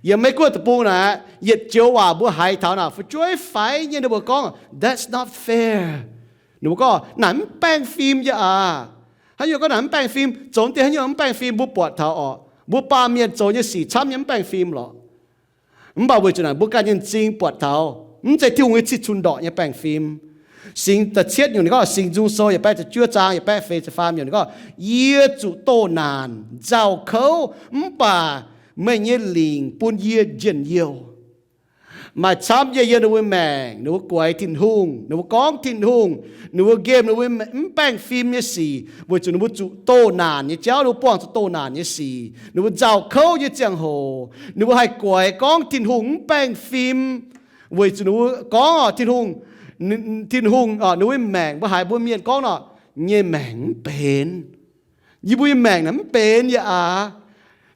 yiem Meiv Guoqv deic-bung naaic, yietc joux waac mbuo haiz taux naaic fu'jueiv faix nyei ninh mbuo gorngv, that's not fair. Ninh mbuo gorngv naaic mv baengh fim nyei aac. Haaix nyungc gorngv naaic mv baengh fim? Zoux deix haaix nyungc mv baengh fim? Mbuo buatc taux oc, mbuo baamh mienh zoux nyei sic camv nyei mv baengh fim lorqc. Mv baac weic zuqc naaic mbuo ganh nyei m'zing buatc taux mv zeiz Tin-Hungh nyei cih cun ndorqc nyei baengh fim. Singx da'cietv nyungc ninh gorngv, Singx Nzung Sou yietc baeqv ziepc juov zaang yietc baengh feix ziepc faam nyungc ninh gorngv, yie zuqc doh naanc nzauh kouv, mv baac meih nyei lingc bun yie njien-youh. Maaih camv nyei yiem ninh mbuo maengc, ninh mbuo guaix Tin-Hungh, ninh mbuo gorngv Tin-Hungh, ninh mbuo nqemh ninh mbuo mv baengh fim nyei sic, weic zuqc ninh mbuo zuqc doh naanc nyei jauv, ninh mbuo buangh zuqc doh naanc nyei sic, ninh mbuo nzauh kouv nyei ziangh hoc, ninh mbuo haih guaix gorngv Tin-Hungh mv baengh fim, weic zuqc ninh mbuo gorngv oc, Tin-Hungh, Tin-Hungh, ninh mbuo maengc, mbuo haiz mbuo mienh gorngv nor, nyei maengc mv benx. Yie mbuo nyei maengc naaic mv benx yie aac.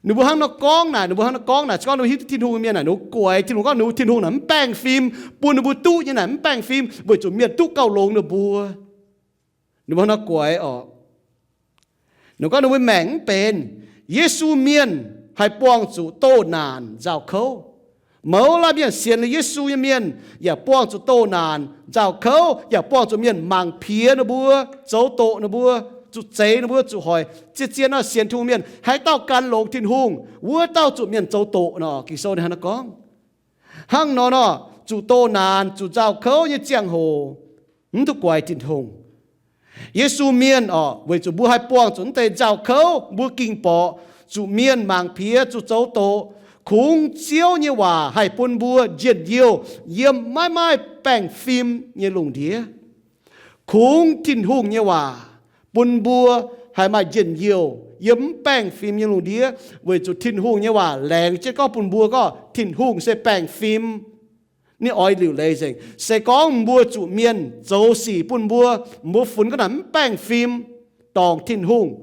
Ninh mbuo hnangv nor gorngv naaic, ninh mbuo hnangv nor gorngv naaic, se gorngv ninh mbuo hiuv duqv Tin-Hungh mienh naaic, ninh mbuo guaix Tin-Hungh gorngv ninh, Tin-Hungh naaic mv baengh fim, bun ninh mbuo duqv nyei naaic mv baengh fim, weic zuqc mienh duqv gauh longx ninh mbuo. Ninh mbuo hnangv nor guaix oc. Ninh gorngv ninh mbuo maengc mv benx. Yesu mienh haih buangh zuqc doh naanc nzauh kouv. Mouz laanh mienh sienx liuz Yesu nyei mienh yaac buangh zuqc doh naanc nzauh kouv, yaac buangh zuqc mienh mangc piex ninh mbuo, zoux doqc ninh mbuo, zuqc zeix ninh mbuo, zuqc hoic. Zien-zien nor sienx Tin-Hungh mienh, haaix dauh gan longx Tin-Hungh, wuov dauh zuqc mienh zoux doqc nor. Ging-Sou ninh hnangv nor gorngv. Hnangv nor nor, zuqc doh naanc, zuqc nzauh kouv nyei ziangh hoc, mv duqv guaix Tin-Hungh. Yesu mienh oc, weic zuqc mbuo haih buangh zuqc naaiv deix nzauh kouv, mbuo ging borqc, zuqc mienh mangc piex, zuqc zoux doqc, Kungx Ziouv nyei waac haih bun mbuo njien-youh yiem maiv maaih baengh fim nyei lungh ndiev. Kungx Tin-Hungh nyei waac bun mbuo haih maaih njien-youh yiem mv baengh fim nyei lungh ndiev, weic zuqc Tin-Hungh nyei waac laengz jienv gorngv bun mbuo gorngv Tin-Hungh se baengh fim. Ninh oix liuc leiz nzengc. Se gorngv mbuo zuqc mienh zoux sic bun mbuo, mbuo funx ga'naaiv mv baengh fim dorngc Tin-Hungh,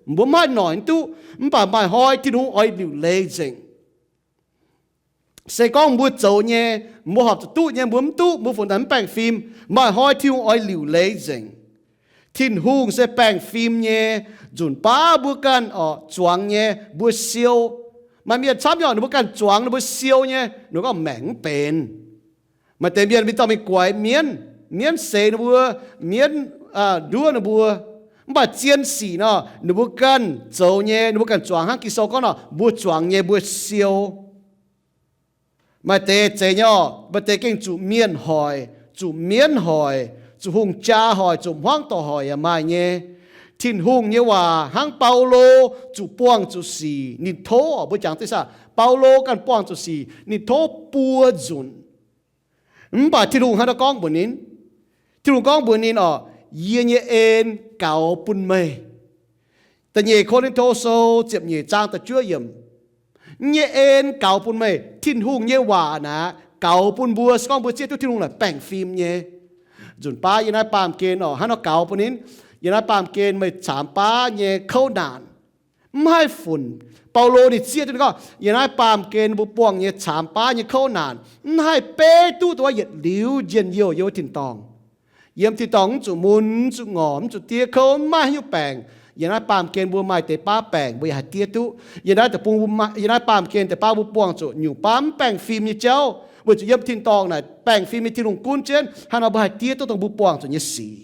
mbuo mv haih noic duqv. Mv baac maaih hnoi Tin-Hungh oix liuc leiz nzengc. Se gorngv mbuo zoux nyei, mbuo horpc zuqc duqv nyei, mbuo mv duqv, mbuo funx daaih mv baengh fim, maaih hnoi Tin-Hungh oix liuc leiz nzengc. Tin-Hungh se baengh fim nyei. Nzunc baav mbuo ganh oc zuangx nyei, mbuo siou. Maaih mienh camv nyei, ninh mbuo ganh zuangx, ninh mbuo siou nyei, ninh mbuo gorngv maengc mv benx. Maaih deix mienh mingh dorh mingh guaix mienv, mienv seix ninh mbuo, mienv nduov ninh mbuo. Mv baac zien sic nor, ninh mbuo ganh zoux nyei, ninh mbuo ganh zuangx hnangv Ging-Sou gorngv nor, mbuo zuangx nyei, mbuo siou. Maaih deix zeiz nyei oc, maaih deix gengh zuqc mienh hoic, zuqc mienv hoic, zuqc hungh jaa hoic, zuqc hmuangv doic hoic yaac maaih nyei. Tin-Hungh nyei waac hnangv Baulo zuqc buangh zuqc sic, ninh tov, mbuo jangx deix saah, Baulo ganh buangh zuqc sic, ninh tov buo nzunc. Mv baac Tin-Hungh hnangv naaiv gorngv mbuox ninh, Tin-Hungh gorngv mbuox ninh oc, yie nyei en gaux bun meih. Da'nyeic Ko^lin^to Sou ziepc nyeic zaang da'juov yiemc. Yie nyei en gaux bun meih. Tin-Hungh nyei waac naaic gaux bun mbuo, se gorngv mbuo zieqv duqv Tin-Hungh naaic baengh fim nyei. Nzunc baav yie naaiv baamh gen oc, hnangv nor gaux bun ninh. Yie naaiv baamh gen meih caamx baav nyei kouv naanc mv haih funx. Baulo ninh zieqv duqv ninh gorngv, yie naaiv baamh gen mbuo buangh nyei caamx baav nyei kouv naanc mv haih beiv duqv dongh yietc liuz njien-youh yiem wuov tin-dorngh. Yiem tin-dorngh mv zuqc mun, mv zuqc ngorc, mv zuqc diev kouv, mv maaih haaix nyungc baengc. Yie naaiv baamh gen mbuo maaih deix baav baengc, mbuo yaac haih diev duqv. Yie naaiv deic-bung mbuo maaih, yie naaiv baamh gen deix baav mbuo buangh zuqc nyungc baav mv baengh fim nyei jauv, weic zuqc yiem tin-dorngh naaic baengh fim nyei Tin-Hungh gunv jienv, hnangv nor mbuo haih diev duqv dongh mbuo buangh zuqc nyei sic.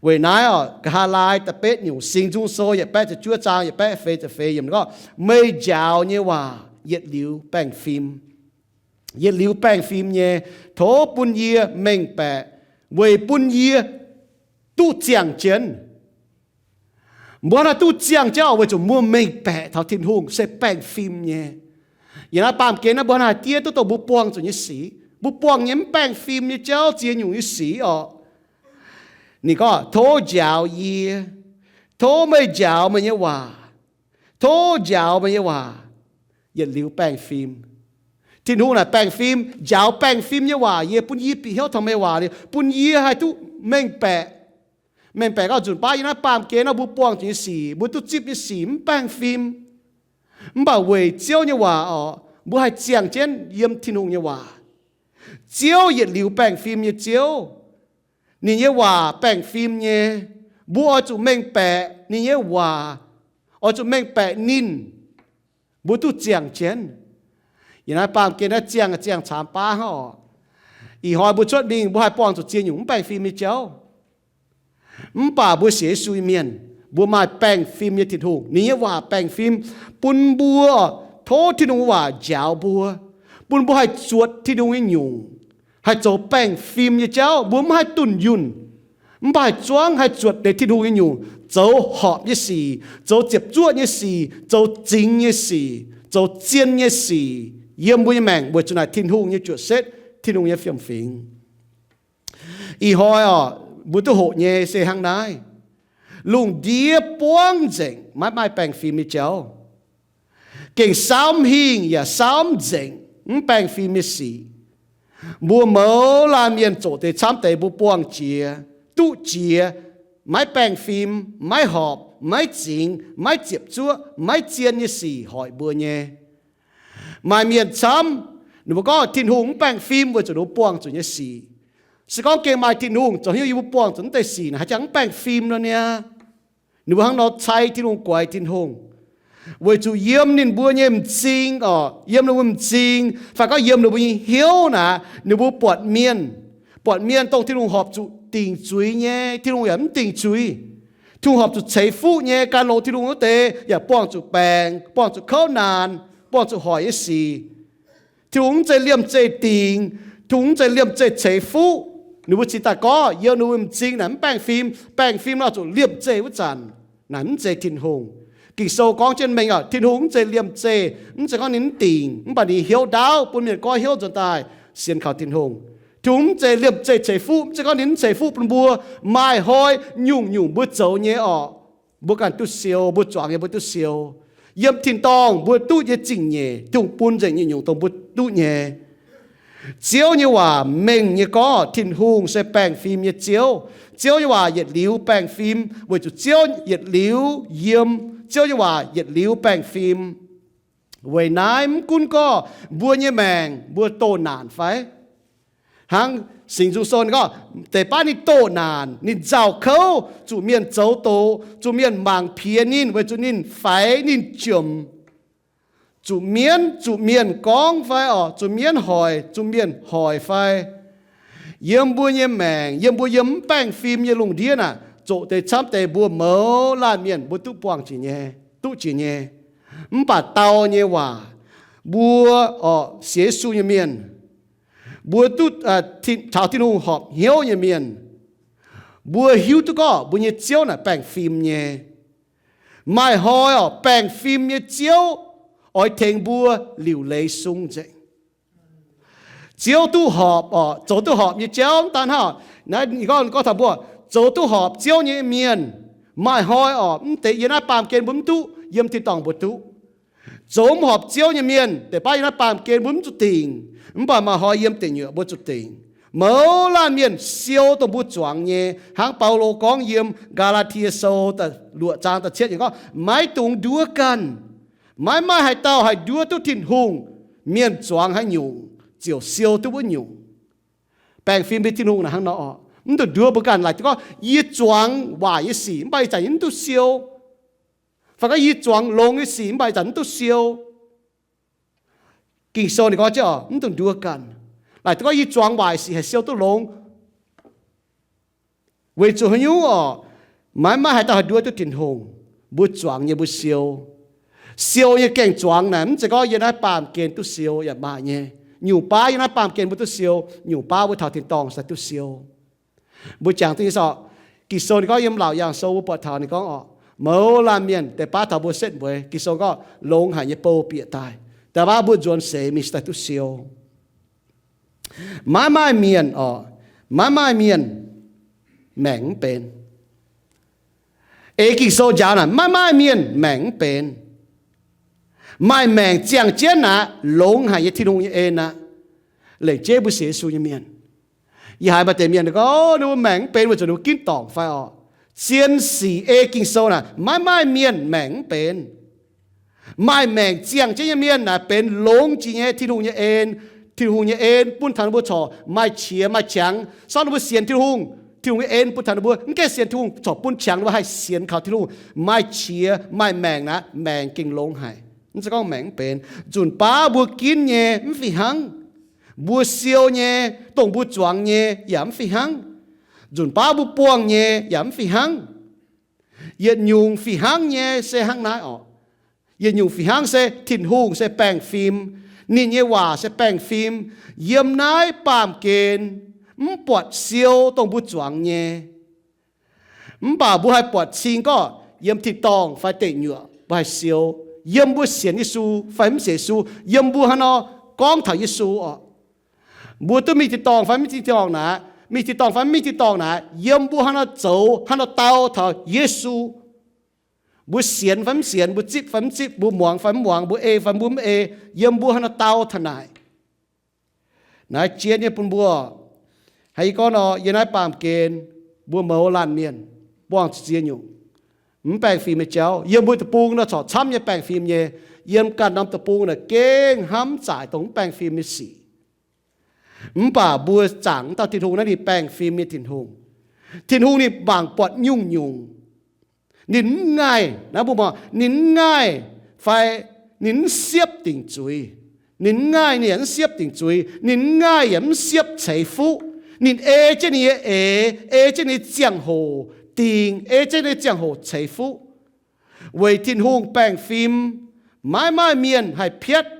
Weic naaiv oc, Nqa'haav Laai da'betv nyungc Singx Nzung Sou yietc baeqv ziepc juov zaang yietc baeqv feix ziepc feix yiemc gorngv, meih njaaux nyei waac yietc liuz baengh fim. Yietc liuz baengh fim nyei, tov bun yie mengh baeqc, weic bun yie duqv ziangh jienv. Mbuo naaiv duqv ziangh jienv oc, weic zuqc mbuo mengh baeqc taux Tin-Hungh se baengh fim nyei. Yiem naaiv baamh gen naaiv mbuo haih diev duqv dongh mbuo buangh zuqc nyei sic. Mbuo buangh nyei mv baengh fim nyei jauv, ziex nyungc nyei sic oc. Ninh gorngv, tov njaaux yie, tov meih njaaux meih nyei waac, tov njaaux meih nyei waac yietc liuz baengh fim. Tin-Hungh naaic baengh fim, njaaux baengh fim nyei waac yie, bun yie bieqc hnyouv taux meih waac liuz, bun yie haih duqv mengh baeqc. Mengh baeqc gauh nzunc baav yiem naaiv baamh gen nor mbuo buangh zuqc nyei sic, mbuo duqv zipv nyei sic mv baengh fim. Mv baac weic Ziouv nyei waac oc, mbuo haih ziangh jienv yiem Tin-Hungh nyei waac. Ziouv yietc liuz baengh fim nyei Ziouv. Ninh nyei waac baengh fim nyei. Mbuo oix zuqc mengh baeqc ninh nyei waac, oix zuqc mengh baeqc ninh, mbuo duqv ziangh jienv. Yiem naaiv baamh gen naaiv ziangh, ziangh caamx baav hnangv oc. Ih hnoi mbuo cuotv mingh mbuo haih buangh zuqc ziex nyungc mv baengh fim nyei jauv. Mv baac mbuo sienx Yesu nyei mienh, mbuo maaih baengh fim nyei Tin-Hungh. Ninh nyei waac baengh fim, bun mbuo, tov Tin-Hungh waac njaaux mbuo, bun mbuo haih zuotc Tin-Hungh nyei nyungc, haih zoux baengh fim nyei jauv. Mbuo mv haih dunh yunh, mv baac haih zuangv haih zuotc deix Tin-Hungh nyei nyungc, zoux horpc nyei sic, zoux ziepc zuoqv nyei sic, zoux zingx nyei sic, zoux zien nyei sic yiem mbuo nyei maengc, weic zuqc naaic Tin-Hungh nyei juoqc setv, Tin-Hungh nyei fiem-fingx. Ih hnoi oc, mbuo duqv hoqc nyei se hnangv naaiv. Lungh ndiev buangv nzengc maiv maaih baengh fim nyei jauv. Gengh saamv hingh yaac saamv nzengc mv baengh fim nyei sic. Mbuo mouz laanh mienh zoqc deix camv deix mbuo buangh jiex, duqv jiex, maiv baengh fim, maiv horpc, maiv zingx, maiv ziepc zuoqv, maiv zien nyei sic hoic mbuo nyei. Maaih mienh camv, ninh mbuo gorngv Tin-Hungh mv baengh fim weic zuqc ninh mbuo buangh zuqc nyei sic. Se gorngv gengh maaih Tin-Hungh, zoux haaix nyungc yie mbuo buangh zuqc naaiv deix sic naaic haih jangx mv baengh fim nor niaa? Ninh mbuo hnangv nor cai Tin-Hungh, guaix Tin-Hungh, weic zuqc yiem ninh mbuo nyei m'zing oc, yiem ninh mbuo m'zing fai gorngv yiem ninh mbuo nyei hnyouv naaic, ninh mbuo buatc mienh, buatc mienh dongh Tin-Hungh horpc zuqc dingc zuiz nyei, Tin-Hungh yaac mv dingc zuiz. Tin-Hungh horpc zuqc ceix fuqv nyei, gan longx Tin-Hungh wuov deix yaac buangh zuqc baengc, buangh zuqc kouv naanc, buangh zuqc hoic nyei sic. Tin-Hungh mv zeiz liemh zeih dingc, Tin-Hungh mv zeiz liemh zeih ceix fuqv. Ninh mbuo cingx daaih gorngv yiem ninh mbuo m'zing naaic mv baengh fim, baengh fim nor zuqc liemh zeih wuov zanc, naaic mv zeiz Tin-Hungh. Ging-Sou gorngv jienv mengh oc, Tin-Hungh mv zeiz liemh zeih, mv zeiz gorngv ninh mv dingc, mv baac ninh hnyouv ndaauv bun mienh goiv hnyouv nzuonx daaih sienx kaux Tin-Hungh. Tin-Hungh mv zeiz liemh zeih ceix fuqv, mv zeiz gorngv ninh mv ceix fuqv bun mbuo. Maaih hnoi nyungc-nyungc mbuo zoux nyei orqc, mbuo ganh duqv siou, mbuo zuangx nyei mbuo duqv siou. Yiem tin-dorngh mbuo duqv nyei zingh nyeic, Tin-Hungh bun nzengc nyungc-nyungc dongh mbuo duqv nyei. Ziouv nyei waac mengh nyei gorngv, Tin-Hungh se baengh fim nyei Ziouv. Ziouv nyei waac yietc liuz baengh fim, weic zuqc Ziouv yietc liuz yiem, Ziouv nyei waac yietc liuz baengh fim. Weic naaiv mv gunv gorngv mbuo nyei maengc mbuo doh naanc fai, hnangv Singx Nzung Sou ninh gorngv, deix baav ninh doh naanc, ninh nzauh kouv, zuqc mienh zoux doqc, zuqc mienh mangc piex ninh weic zuqc ninh faix ninh jomc, zuqc mienv, zuqc mienh gorngv fai orqc, zuqc mienv hoic, zuqc mienh hoic fai. Yiem mbuo nyei maengc, yiem mbuo yiem mv baengh fim nyei lungh ndiev naaic, zoqc deix camv deix mbuo mouz laanh mienh mbuo duqv buangh jiex nyei, duqv jiex nyei. Mv baac dau nyei waac, mbuo orqc sienx Yesu nyei mienh, mbuo duqv taux Tin-Hungh horpc hnyouv nyei mienh, mbuo hiuv duqv gorngv mbuo nyei Ziouv naaic baengh fim nyei. Maaih hnoi orqc, baengh fim nyei Ziouv oix tengx mbuo liuc leiz sung nzengc. Ziouv duqv horpc orqc, zoux duqv horpc nyei jauv mv daan hnangv. Naaiv ninh gorngv, gorngv taux mbuo zoux duqv horpc Ziouv nyei mienh, maaih hnoi orqc, mv deix yiem naaiv baamh gen mbuo mv duqv, yiem tin-dorngh mbuo duqv. Zoux mv horpc Ziouv nyei mienh, deix baav yiem naaiv baamh gen mbuo mv zuqc dingc, mv baac maaih hnoi yiem deic nyuoqc mbuo zuqc dingc. Mouz laanh mienh siou dongh mbuo zuangx nyei, hnangv Baulo gorngv yiem Gaa^laa^tie Sou da'luoqc zaang da'cietv yiemc gorngv, maiv dungx nduov ganh. Maiv maaih haaix dauh haih nduov duqv Tin-Hungh. Mienh zuangx haaix nyungc, ziouc siou duqv wuov nyungc. Baengh fim nyei Tin-Hungh naaic hnangv nor orqc, mv dungx nduov mbuo ganh. Laaic duqv gorngv yie zuangx waaic nyei sic, mv baac ih zanc yie mv duqv siou. Fai gorngv yie zuangx longx nyei sic, mv baac ih zanc mv duqv siou. Ging-Sou ninh gorngv jienv orqc, mv dungx nduov ganh. Laaic duqv gorngv yie zuangx waaic sic haih siou duqv longx, weic zuqc haaix nyungc orqc? Maiv maaih haaix dauh haih nduov duqv Tin-Hungh. Mbuo zuangx nyei mbuo siou. Siou nyei gaengh zuangx naaic, mv zeiz gorngv yiem naaiv baamh gen duqv siou yaac maaih nyei. Nyungc baav yiem naaiv baamh gen mbuo duqv siou, nyungc baav mbuo taux tin-dorngh se duqv siou. Mbuo jangx duqv nyei orqc. Ging-Sou ninh gorngv yiem Laauc Yaangh Sou mbuo buatc taux ninh gorngv orqc, mouz laanh mienh deix baav taux mbuo setv mueiz, Ging-Sou gorngv longx haic nyei bou bieqc daaih. Deix baav mbuo nzuonx seix mingh se daaih duqv siou. Maiv maaih mienh orqc, maiv maaih mienh maengc mv benx. Ei Ging-Sou njaaux naaic, maiv maaih mienh maengc mv benx. Maaih maengc ziangh jienv aqv, longx haic nyei Tin-Hungh nyei en aqv. Lengc jeiv mbuo sienx Yesu nyei mienh, yie haiz maaih deix mienh gorngv ninh mbuo maengc mv benx weic zuqc ninh mbuo ginv dorngc fai orqc. Zien sic ei Ging-Sou naaic, maiv maaih mienh maengc mv benx. Maaih maengc ziangh jienv nyei mienh naaic benx longx jiex nyei Tin-Hungh nyei en. Tin-Hungh nyei en bun taux ninh mbuo corc maaih qiex maaih qangx. Sortv ninh mbuo sienx Tin-Hungh, Tin-Hungh nyei en bun taux ninh mbuo mv gaengh sienx Tin-Hungh corc bun qangx ninh mbuo haih sienx kaux Tin-Hungh, maaih qiex maaih maengc naaic, maengc gengh longx haic. Mv zeiz gorngv maengc mv benx. Nzunc baav mbuo ginv nyei mv fih hnangv. Mbuo siou nyei, dongh mbuo zuangx nyei yaac mv fih hnangv. Nzunc baav mbuo buangh nyei yaac mv fih hnangv. Yietc nyungc fih hnangv nyei se hnangv naaiv orqc. Yietc nyungc fih hnangv se Tin-Hungh se baengh fim. Ninh nyei waac se baengh fim. Yiem naaiv baamh gen mv buatc siou dongh mbuo zuangx nyei. Mv baac mbuo haih buatc cing gorngv yiem tin-dorngh fai deic nyuoqc mbuo haih siou, yiem mbuo sienx Yesu fai mv sienx Yesu, yiem mbuo hnangv nor gorngv taux Yesu orqc. Mbuo duqv mingh tin-dorngh fai mv mingh tin-dorngh naaic, mingh tin-dorngh fai mv mingh tin-dorngh naaic, yiem mbuo hnangv nor zoux, hnangv nor dau taux Yesu. Mbuo sienx fai mv sienx, mbuo zipv fai mv zipv, mbuo muangx fai mv muangx, mbuo ei fai mbuo mv ei, yiem mbuo hnangv nor dau taux naaic. Naaiv jien nyei bun mbuo, hnangv yie gorngv nor, yiem naaiv baamh gen mbuo mouz laanh mienh buangh zuqc ziex nyungc mv baengh fim nyei jauv. Yiem mbuo deic-bung nor corc camv nyei baengh fim nyei. Yiem ganh norm deic-bung naaic gengh hnamv zaaic dongh mv baengh fim nyei sic. Mv baac mbuo zaangc wuov dauh Tin-Hungh naaiv ninh baengh fim nyei Tin-Hungh. Tin-Hungh ninh mangc buatc nyungc-nyungc. Ninh mv ngaih, naaiv mbuo mangc, ninh mv ngaih fai ninh mv siepv dingc zuiz. Ninh mv ngaih, ninh yaac mv siepv dingc zuiz. Ninh mv ngaih yaac mv siepv ceix fuqv. Ninh ei jienv ninh nyei eix, ei jienv ninh nyei ziangh hoc dingc, ei jienv ninh nyei ziangh hoc ceix fuqv. Weic Tin-Hungh baengh fim, maiv maaih mienh haih piatv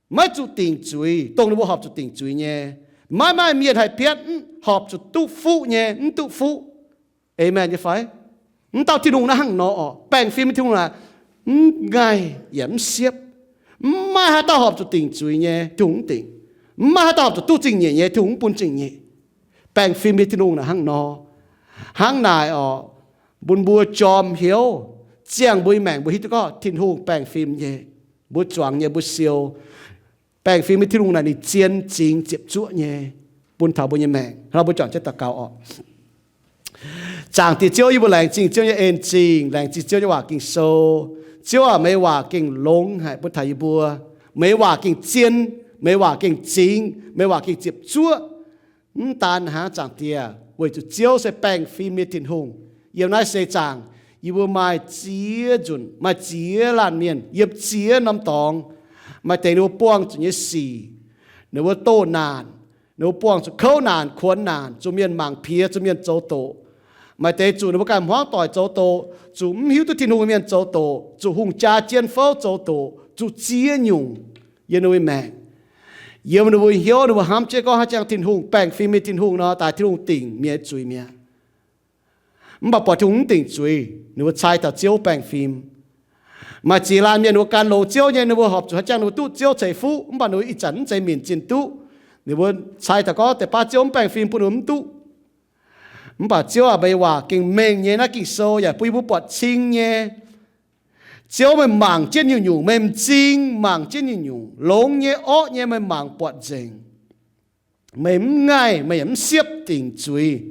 maiv zuqc dingc zuiz, dongh ninh mbuo horpc zuqc dingc zuiz nyei. Maiv maaih mienh haih piatv horpc zuqc duqv fuqv nyei, mv duqv fuqv. Aamen nyei fai? Mv dauh Tin-Hungh naaiv hnangv nor orqc. Baengh fim nyei Tin-Hungh naaic, mv ngaih yaac mv siepv. Mv maaih haaix dauh horpc zuqc dingc zuiz nyei, Tin-Hungh mv dingc. Mv maaih haaix dauh horpc zuqc duqv zingh nyeic nyei, Tin-Hungh mv bun zingh nyeic. Baengh fim nyei Tin-Hungh naaic hnangv nor. Hnangv naaic orqc, bun mbuo jorm hnyouv, ziangh mbuo nyei maengc mbuo hiuv duqv gorngv Tin-Hungh baengh fim nyei. Mbuo zuangx nyei, mbuo siou. Baengh fim nyei Tin-Hungh naaic ninh zien, zingx, ziepc zuoqv nyei bun taux mbuo nyei maengc. Hnangv nor mbuo juangc jienv daux gaux orqc. Zaangc Diex Ziouv, yie mbuo laengz zingh Ziouv nyei en zingh, laengz zingh Ziouv nyei waac Ging-Sou. Ziouv aac, meih nyei waac gengh longx haic bun taux yie mbuo. Meih nyei waac gengh zien, meih nyei waac gengh zingx, meih nyei waac gengh ziepc zuoqv. Mv daan hnangv, Zaangc Diex, weic zuqc Ziouv se baengh fim nyei Tin-Hungh. Yiem naaiv seix zaangc yie mbuo maaih ziex nzunc, maaih ziex laanh mienh yiem ziex norm dorngx. Maaih deix ninh mbuo buangh zuqc nyei sic, ninh mbuo doh naanc, ninh mbuo buangh zuqc kouv naanc, kuonx naanc, zuqc mienh mangc piex, zuqc mienh zoux doqc. Maaih deix zuqc ninh mbuo ganh hmuangv doic zoux doqc, zuqc mv hiuv duqv Tin-Hungh mienh zoux doqc, zuqc hungh jaa jien fouv zoux doqc, zuqc ziex nyungc yiem ninh mbuo maengc. Yiem ninh mbuo hnyouv ninh mbuo hnamv jienv gorngv haaix jangx Tin-Hungh, baengh fim nyei Tin-Hungh nor, daaih Tin-Hungh dingc mienh nyei zuiz mi'aqv. Mv baac buatc Tin-Hungh mv dingc zuiz, ninh mbuo cai taux Ziouv baengh fim. Maaih ziex laanh mienh ninh mbuo gan longx Ziouv nyei, ninh mbuo horpc zuqc haaix jangx ninh mbuo duqv Ziouv ceix fuqv, mv baac ninh mbuo ih zanc mv zeiz minc zinh duqv. Ninh mbuo cai taux gorngv deix baav Ziouv mv baengh fim bun ninh mbuo mv duqv. Mv baac Ziouv aac, meih nyei waac gengh mengh nyei, naaiv Ging-Sou yaac bun yie mbuo buatc cing nyei. Ziouv, meih mangc jienv nyungc-nyungc, meih m'zing mangc jienv nyungc-nyungc, longx nyei, orqv nyei, meih mangc buatc nzengc. Meih mv ngaih, meih yaac mv siepv dingc zuiz.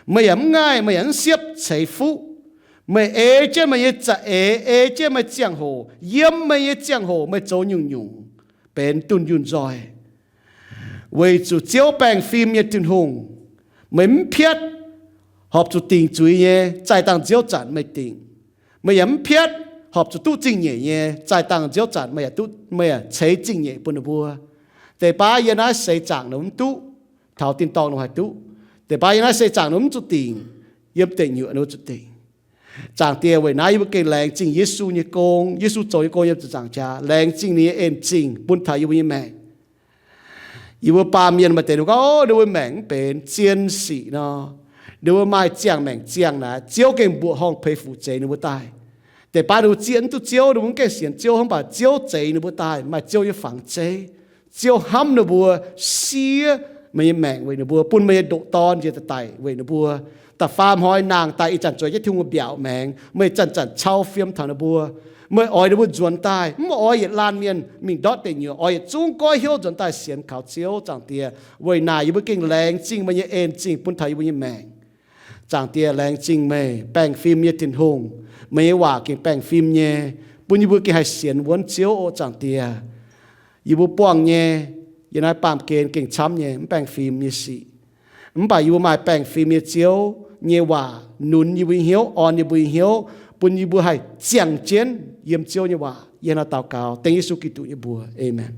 Meih yaac mv ngaih, meih yaac mv siepv ceix fuqv. Meih ei jienv meih nyei za'eix, ei jienv meih ziangh hoc, yiem meih nyei ziangh hoc meih zoux nyungc-nyungc benx dunh yunh nzoih. Weic zuqc Ziouv baengh fim nyei Tin-Hungh, meih mv piatv horpc zuqc dingc zuiz nyei zaih dangh nziouv zanc meih dingc. Meih yaac mv piatv horpc zuqc duqv zingh nyeic nyei zaih dangh nziouv zanc meih yaac duqv, meih yaac ceix zingh nyeic bun ninh mbuo. Deix baav yiem naaiv seix zaangc ninh mv duqv, taux tin-dorngh ninh haih duqv. Deix baav yiem naaiv seix zaangc ninh mv zuqc dingc, yiem deic nyuoqc ninh mbuo zuqc dingc. Zaangc Diex, weic naaiv yie mbuo gengh laengz zingh Yesu nyei gong, Yesu zoux nyei gong yiem ziepc nzaangc jaax, laengz zingh ninh nyei en zingh bun taux yie mbuo nyei maengc. Yie mbuo baamh mienh maaih deix ninh gorngv, o, ninh mbuo maengc mv benx, zien sic nor, ninh mbuo maaih ziangh maengc ziangh naaic, Ziouv gengh mbuoqc horngh peix fuc zeix ninh mbuo daaih. Deix baav ninh mbuo zieqv mv duqv Ziouv, ninh mbuo mv gaengh sienx Ziouv, mv baac Ziouv zeix ninh mbuo daaih, maaih Ziouv nyei fangx zeiv. Ziouv hnamv ninh mbuo, siev meih nyei maengc weic ninh mbuo, bun meih nyei ndoqc Dorn njiec daaih daic weic ninh mbuo. Da'faam hnoi nangh daaih ih zanc zueiz jienv Tin-Hungh mbiaauc maengx, meih zanc-zanc cau fiem taux ninh mbuo. Meih oix ninh mbuo nzuonx daaih, mv oix yietc laanh mienh mingh ndortv deic nyuoqc, oix yietc zungv goiv hnyouv nzuonx daaih sienx kaux Ziouv. Zaangc Diex, weic naaic yie mbuo gengh laengz zingh meih nyei en zingh bun taux yie mbuo nyei maengc. Zaangc Diex, laengz zingh meih, baengh fim nyei Tin-Hungh. Meih nyei waac gengh baengh fim nyei, bun yie mbuo gengh haih sienx wuonv Ziouv oc. Zaangc Diex, yie mbuo buangh nyei, yiem naaiv baamh gen gengh camv nyei mv baengh fim nyei sic. Mv baac yie mbuo maaih baengh fim nyei Ziouv nyei waac nunz yie mbuo nyei hnyouv, orn yie mbuo nyei hnyouv, bun yie mbuo haih ziangh jienv yiem Ziouv nyei waac. Yie hnangv naaiv daux gaux dengv Yesu Giduc nyei mbuox. Aamen.